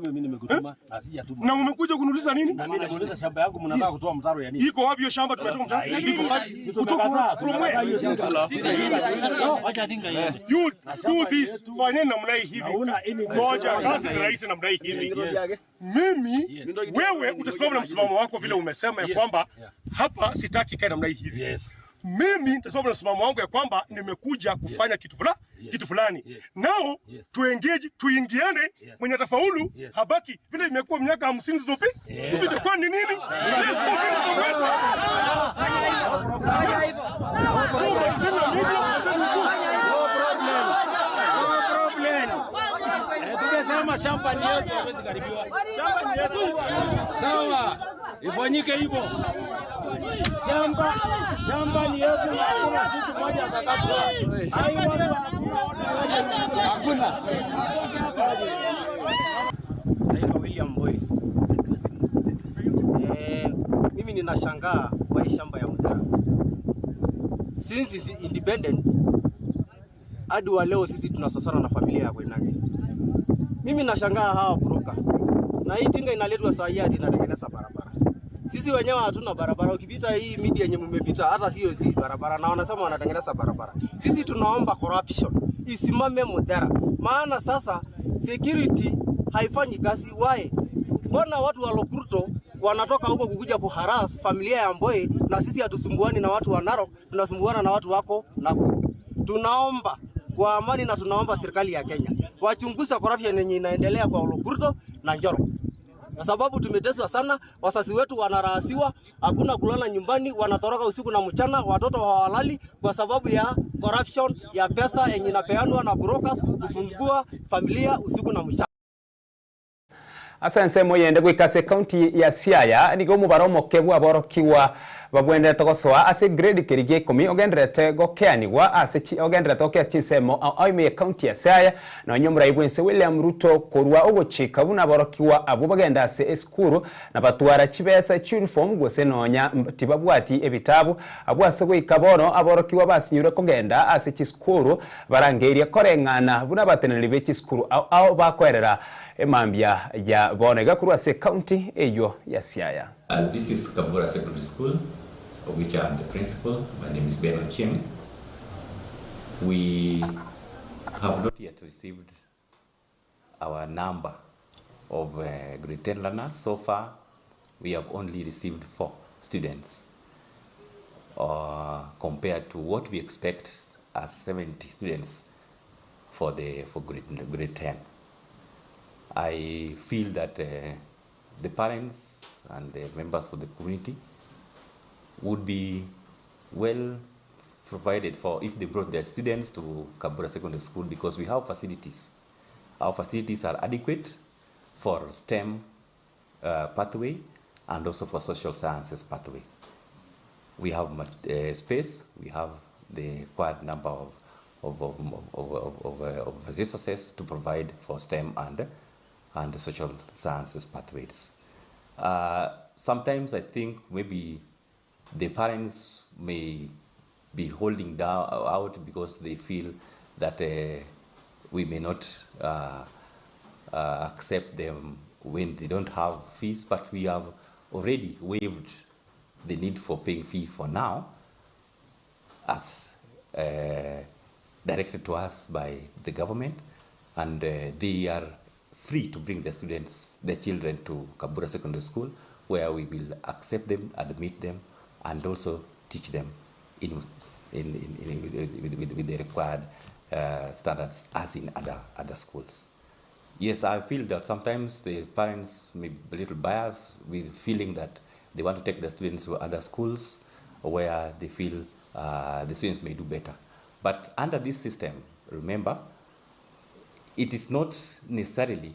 Mimi nimekutuma na sijatuma. Na umekuja kuniuliza nini? Na mimi nakuuliza shamba yangu mnataka kutoa mtaro ya nini? Iko wapi hiyo shamba tumetoa mtaro? Iko wapi? Kutoka from where? Wacha tinga hiyo. You do this, fanya namna hii hivi. Ngoja, kazi ni rahisi namna hii hivi. Mimi wewe utasimama na msimamo wako vile umesema ya kwamba hapa sitaki kae namna hii hivi. Mimi nitasimama na msimamo wangu ya kwamba nimekuja kufanya kitu fulani, kitu fulani. Now tu engage, tuingiane, mwenye atafaulu habaki vile imekuwa miaka 50 zilizopita. Sisi kwa ni nini? Tumesema shamba ni yetu, haiwezi karibiwa. Shamba ni yetu. Sawa. Ifanyike hivyo. Shamba ni yetu, hakuna siku moja atakapwa. Hakuna. Naitwa William Boy. Mimi ninashangaa kwa hii shamba ya Muthera. Since is independent hadi wa leo sisi tunasosana na familia ya Koinange. Mimi nashangaa hawa broker. Na hii tinga inaletwa saa hii ati inatengeneza barabara. Sisi wenyewe hatuna barabara. Ukipita hii media yenye mmepita hata sio si barabara, na wanasema wanatengeneza barabara. Sisi tunaomba corruption isimame Muthera. Maana sasa security haifanyi kazi. Why? Mbona watu wa Lokurto wanatoka huko kukuja kuharass familia ya Mboi, na sisi hatusumbuani na watu wa Narok, tunasumbuana na watu wako Nakuru. Tunaomba kwa amani na tunaomba serikali ya Kenya wachunguze corruption yenye inaendelea kwa Lokurto na Njoro. kwa sababu tumeteswa sana. Wazazi wetu wanarahasiwa, hakuna kulala nyumbani, wanatoroka usiku na mchana, watoto hawalali kwa sababu ya corruption ya pesa yenye inapeanwa na brokers kufungua familia usiku na mchana. Ase ensemo yende goika county ya Siaya nigo omobaro omoke bwa aborokigwa babwenderete gosoa ase grade keri gia ikomi ogenderete gokeanigwa ase ogenderete gokea chinsemo aime county ya Siaya na omorai bwense William Ruto korwa ogochika buna aborokigwa abwo bagenda ase esukuru na batwara chibesa uniform gose nonya tibabwati ebitabu abwo ase goika bono aborokigwa basinyure kogenda ase chisukuru barangeria koreng'ana buna bateneneri be chisukuru ao bakoerera emambia ya bonega kurwa se county eyo ya Siaya. This is Kabura Secondary School, of which I am the principal. My name is Ben Ochieng. We have not yet received our number of grade 10 learners. So far, we have only received 4 students compared to what we expect as 70 students for grade 10. I feel that the parents and the members of the community would be well provided for if they brought their students to Kabura Secondary School, because we have facilities. Our facilities are adequate for STEM pathway and also for social sciences pathway. We have space, we have the required number of resources to provide for STEM and the social sciences pathways. Sometimes I think maybe the parents may be holding down out because they feel that we may not accept them when they don't have fees, but we have already waived the need for paying fee for now, as directed to us by the government, and they are free to bring their students, their children to Kabura Secondary School, where we will accept them, admit them, and also teach them with the required standards as in other schools. Yes, I feel that sometimes the parents may be a little biased with feeling that they want to take their students to other schools where they feel the students may do better. But under this system, remember, it is not necessarily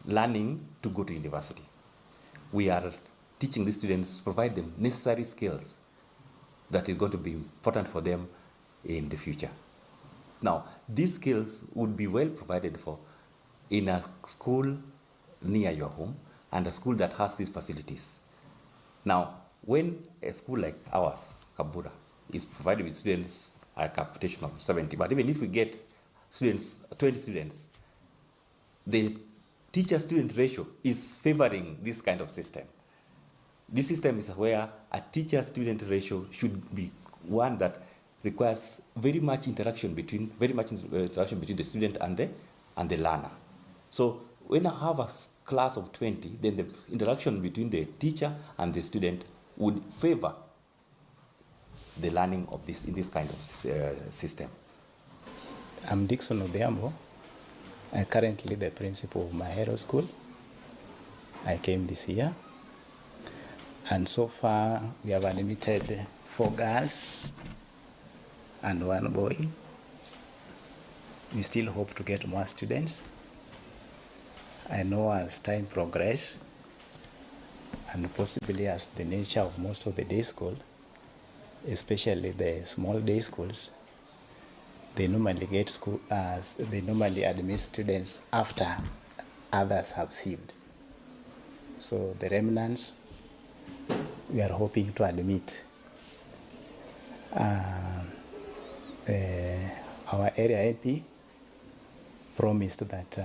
learning to go to university. We are teaching the students, provide them necessary skills that is going to be important for them in the future. Now, these skills would be well provided for in a school near your home and a school that has these facilities. Now, when a school like ours, Kabura, is provided with students at a capitation of 70, but even if we get students, 20 students, the teacher-student ratio is favoring this kind of system. This system is where a teacher-student ratio should be one that requires very much interaction between the student and the learner. So when I have a class of 20, then the interaction between the teacher and the student would favor the learning of this in this kind of system. I'm Dixon Odhiambo. I'm currently the principal of Mahero School. I came this year, and so far we have admitted 4 girls and 1 boy. We still hope to get more students. I know as time progresses, and possibly as the nature of most of the day school, especially the small day schools, they normally get school as they normally admit students after others have saved. So the remnants we are hoping to admit. Our area MP promised that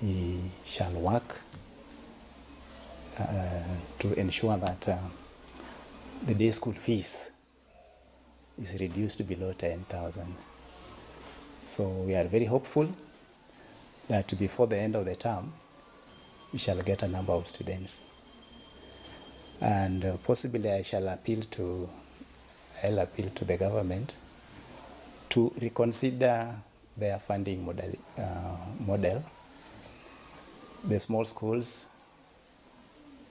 he shall work to ensure that the day school fees is reduced below 10,000. So we are very hopeful that before the end of the term, we shall get a number of students. And possibly I shall appeal to, I'll appeal to the government to reconsider their funding model. The small schools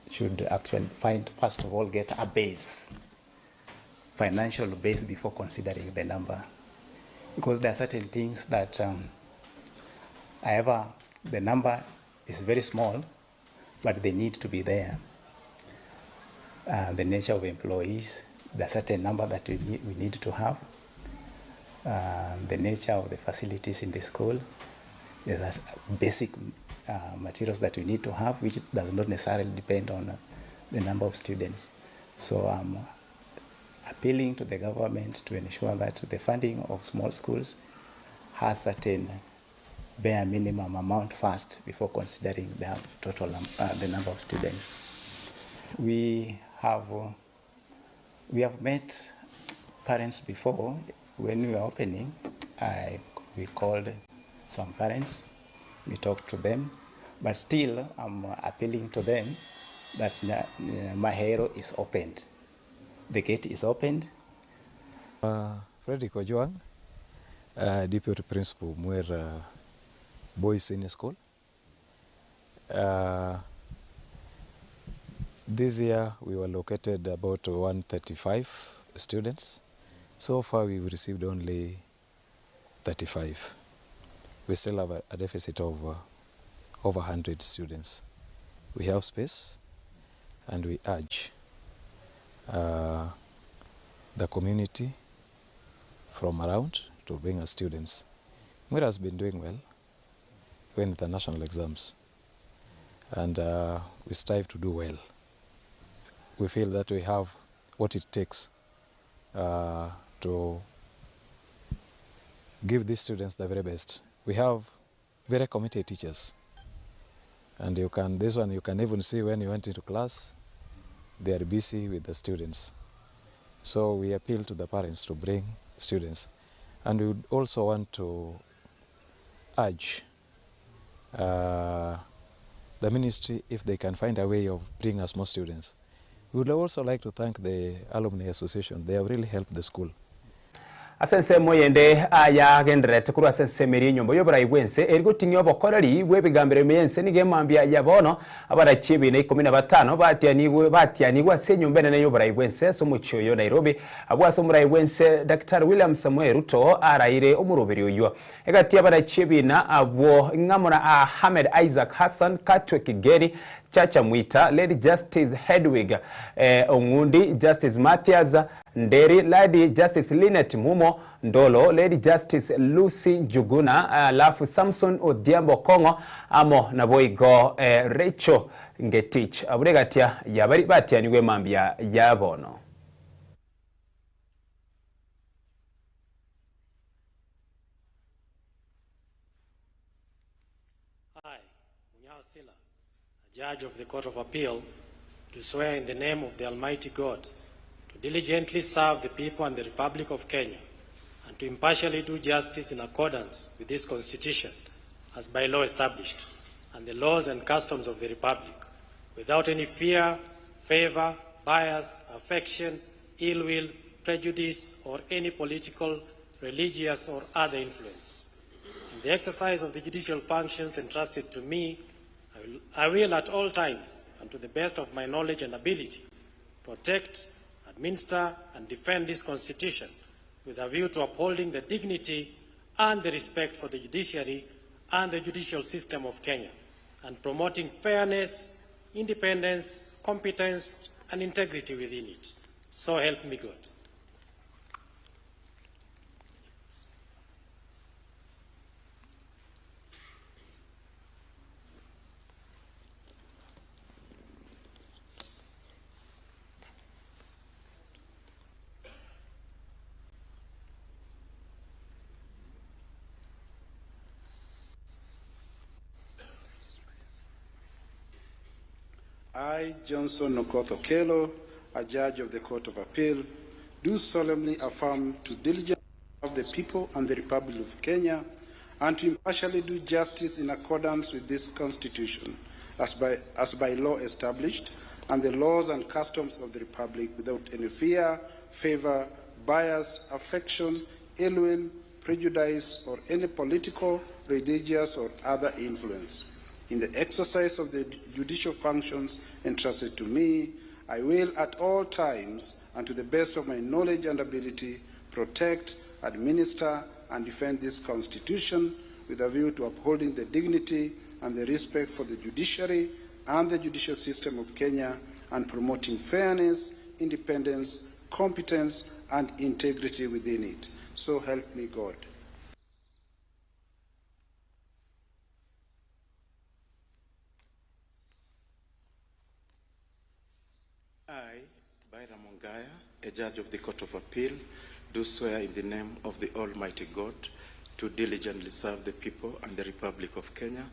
should actually find, first of all, get a base, financial base before considering the number. Because there are certain things that, however, the number is very small, but they need to be there. The nature of employees, the certain number that we need to have, the nature of the facilities in the school, there's basic materials that we need to have, which does not necessarily depend on the number of students. So I'm appealing to the government to ensure that the funding of small schools has certain bare minimum amount first before considering the total the number of students. We have met parents before. When we were opening, we called some parents, we talked to them, but still I'm appealing to them that Mahero is opened. The gate is opened. Frederick Ojwang, Deputy Principal, Mwera Boys Senior School. This year we were located about 135 students. So far we've received only 35. We still have a deficit of over 100 students. We have space, and we urge the community from around to bring us students. Mwera has been doing well in international exams, and we strive to do well. We feel that we have what it takes to give these students the very best. We have very committed teachers, and you can, this one you can even see when you went into class, they are busy with the students. So we appeal to the parents to bring students. And we would also want to urge the ministry if they can find a way of bringing us more students. We would also like to thank the Alumni Association. They have really helped the school. Asense moyende ayagenderete kuri asense meri nyombo yobora igwense erigutinyo obokoreri bwebigambire miyense nigemambia yabono abarachibi na 15 batianigwe ase nyomba nene yobora igwense so muchoyo Nairobi abwase omura igwense Dr. William Samuel Ruto araire omuroberi oyo egati abarachibi na abo ngamona Ahmed Isaac Hassan Katwe Kigeri Chacha Mwita, Lady Justice Hedwig Ongundi, Justice Mathias Nderi, Lady Justice Linet Mumo Ndolo, Lady Justice Lucy Njuguna, alafu Samson Odhiambo Kongo, amo naboigo Rachel Ngetich. Aburegatia yabari batia niwe mambia yabono. I, Munyao Sila, Judge of the Court of Appeal, do swear in the name of the Almighty God to diligently serve the people and the Republic of Kenya and to impartially do justice in accordance with this Constitution as by law established and the laws and customs of the Republic, without any fear, favor, bias, affection, ill will, prejudice, or any political, religious, or other influence. In the exercise of the judicial functions entrusted to me, I will at all times, and to the best of my knowledge and ability, protect, administer, and defend this Constitution with a view to upholding the dignity and the respect for the judiciary and the judicial system of Kenya, and promoting fairness, independence, competence, and integrity within it. So help me God. I, Johnson Okoth Okello, a judge of the Court of Appeal, do solemnly affirm to diligently serve the people and the Republic of Kenya and to impartially do justice in accordance with this Constitution as by law established and the laws and customs of the Republic without any fear, favor, bias, affection, ill will, prejudice, or any political, religious, or other influence. In the exercise of the judicial functions entrusted to me, I will at all times and to the best of my knowledge and ability protect, administer, and defend this Constitution with a view to upholding the dignity and the respect for the judiciary and the judicial system of Kenya and promoting fairness, independence, competence, and integrity within it. So help me God. I, Byram Ongaya, a judge of the Court of Appeal, do swear in the name of the Almighty God to diligently serve the people and the Republic of Kenya,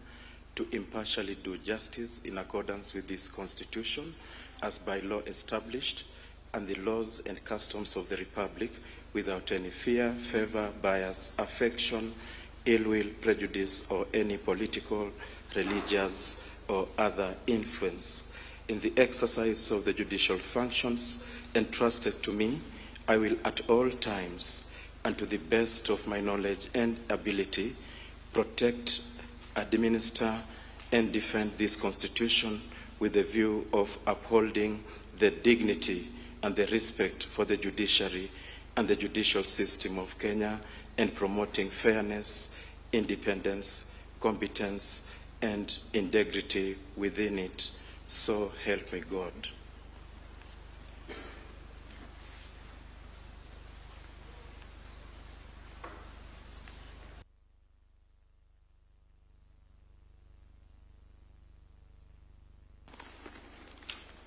to impartially do justice in accordance with this Constitution as by law established, and the laws and customs of the Republic, without any fear, favor, bias, affection, ill will, prejudice, or any political, religious, or other influence. In the exercise of the judicial functions entrusted to me, I will at all times, and to the best of my knowledge and ability, protect, administer, and defend this Constitution with a view of upholding the dignity and the respect for the judiciary and the judicial system of Kenya, and promoting fairness, independence, competence, and integrity within it. So help me God.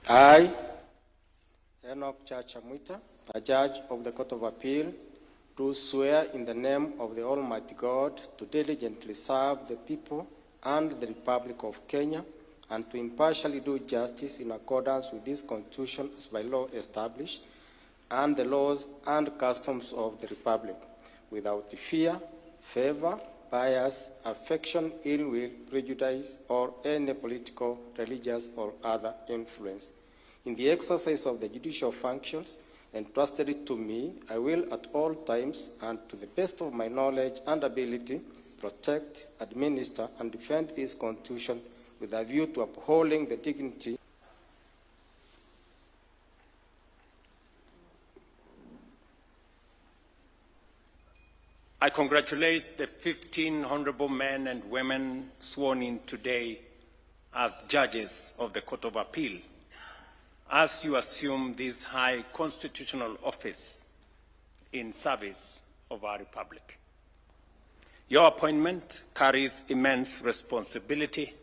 I, Enoch Chacha Mwita, a judge of the Court of Appeal, do swear in the name of the Almighty God to diligently serve the people and the Republic of Kenya, and to impartially do justice in accordance with this Constitution as by law established, and the laws and customs of the Republic, without fear, favor, bias, affection, ill will, prejudice, or any political, religious, or other influence. In the exercise of the judicial functions entrusted to me, I will at all times and to the best of my knowledge and ability protect, administer, and defend this Constitution with a view to upholding the dignity. I congratulate the 15 honorable men and women sworn in today as judges of the Court of Appeal as you assume this high constitutional office in service of our Republic. Your appointment carries immense responsibility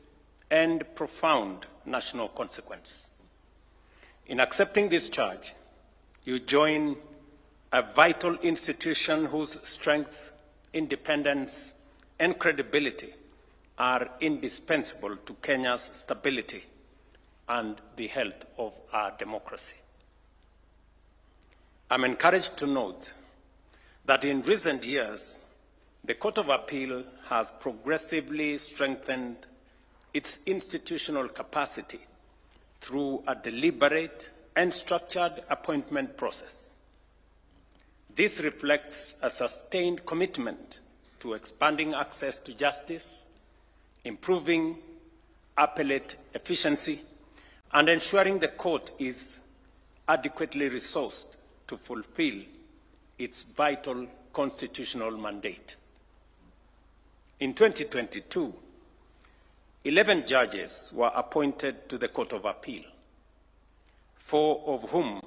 and profound national consequence. In accepting this charge, you join a vital institution whose strength, independence, and credibility are indispensable to Kenya's stability and the health of our democracy. I'm encouraged to note that in recent years, the Court of Appeal has progressively strengthened its institutional capacity through a deliberate and structured appointment process. This reflects a sustained commitment to expanding access to justice, improving appellate efficiency, and ensuring the court is adequately resourced to fulfill its vital constitutional mandate. In 2022, 11 judges were appointed to the Court of Appeal, 4 of whom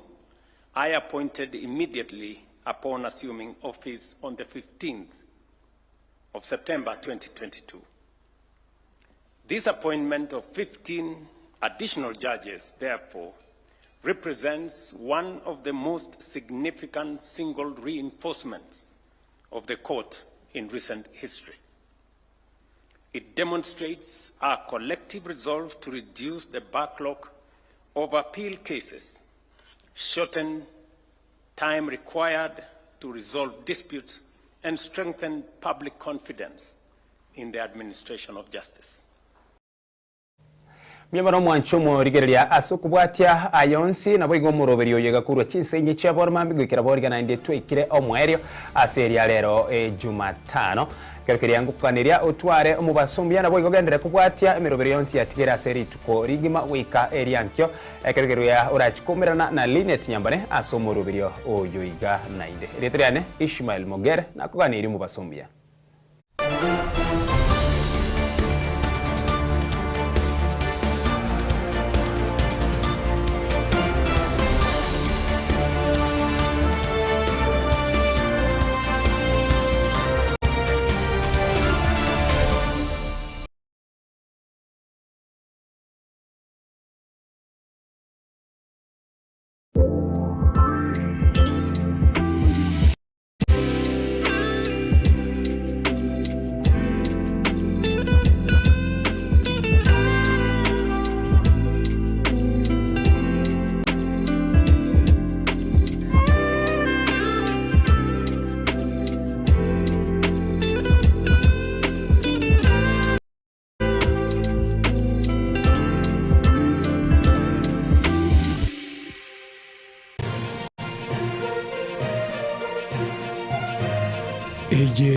I appointed immediately upon assuming office on the 15th of September 2022. This appointment of 15 additional judges, therefore, represents one of the most significant single reinforcements of the court in recent history. It demonstrates our collective resolve to reduce the backlog of appeal cases, shorten time required to resolve disputes, and strengthen public confidence in the administration of justice. Mnyama mwancho morigereria ase okobwatia ayonsi nabo igo omoroberio oyo gakurwa chinsenye chia boromambi goikera boriga naende twaikire omwerio ase eria rero Jumatano kerekeria ngukaniria otware omubasombia nabo igo gendere kubwatia emeroberio yonsi yatigera ase rituko rigima goika eriankio ekerekeria orachikomerana na Linet Nyambane ase omoroberio oyo iga nainde erietiriane Ishmael Mogere nakuganiri omubasombia. Eye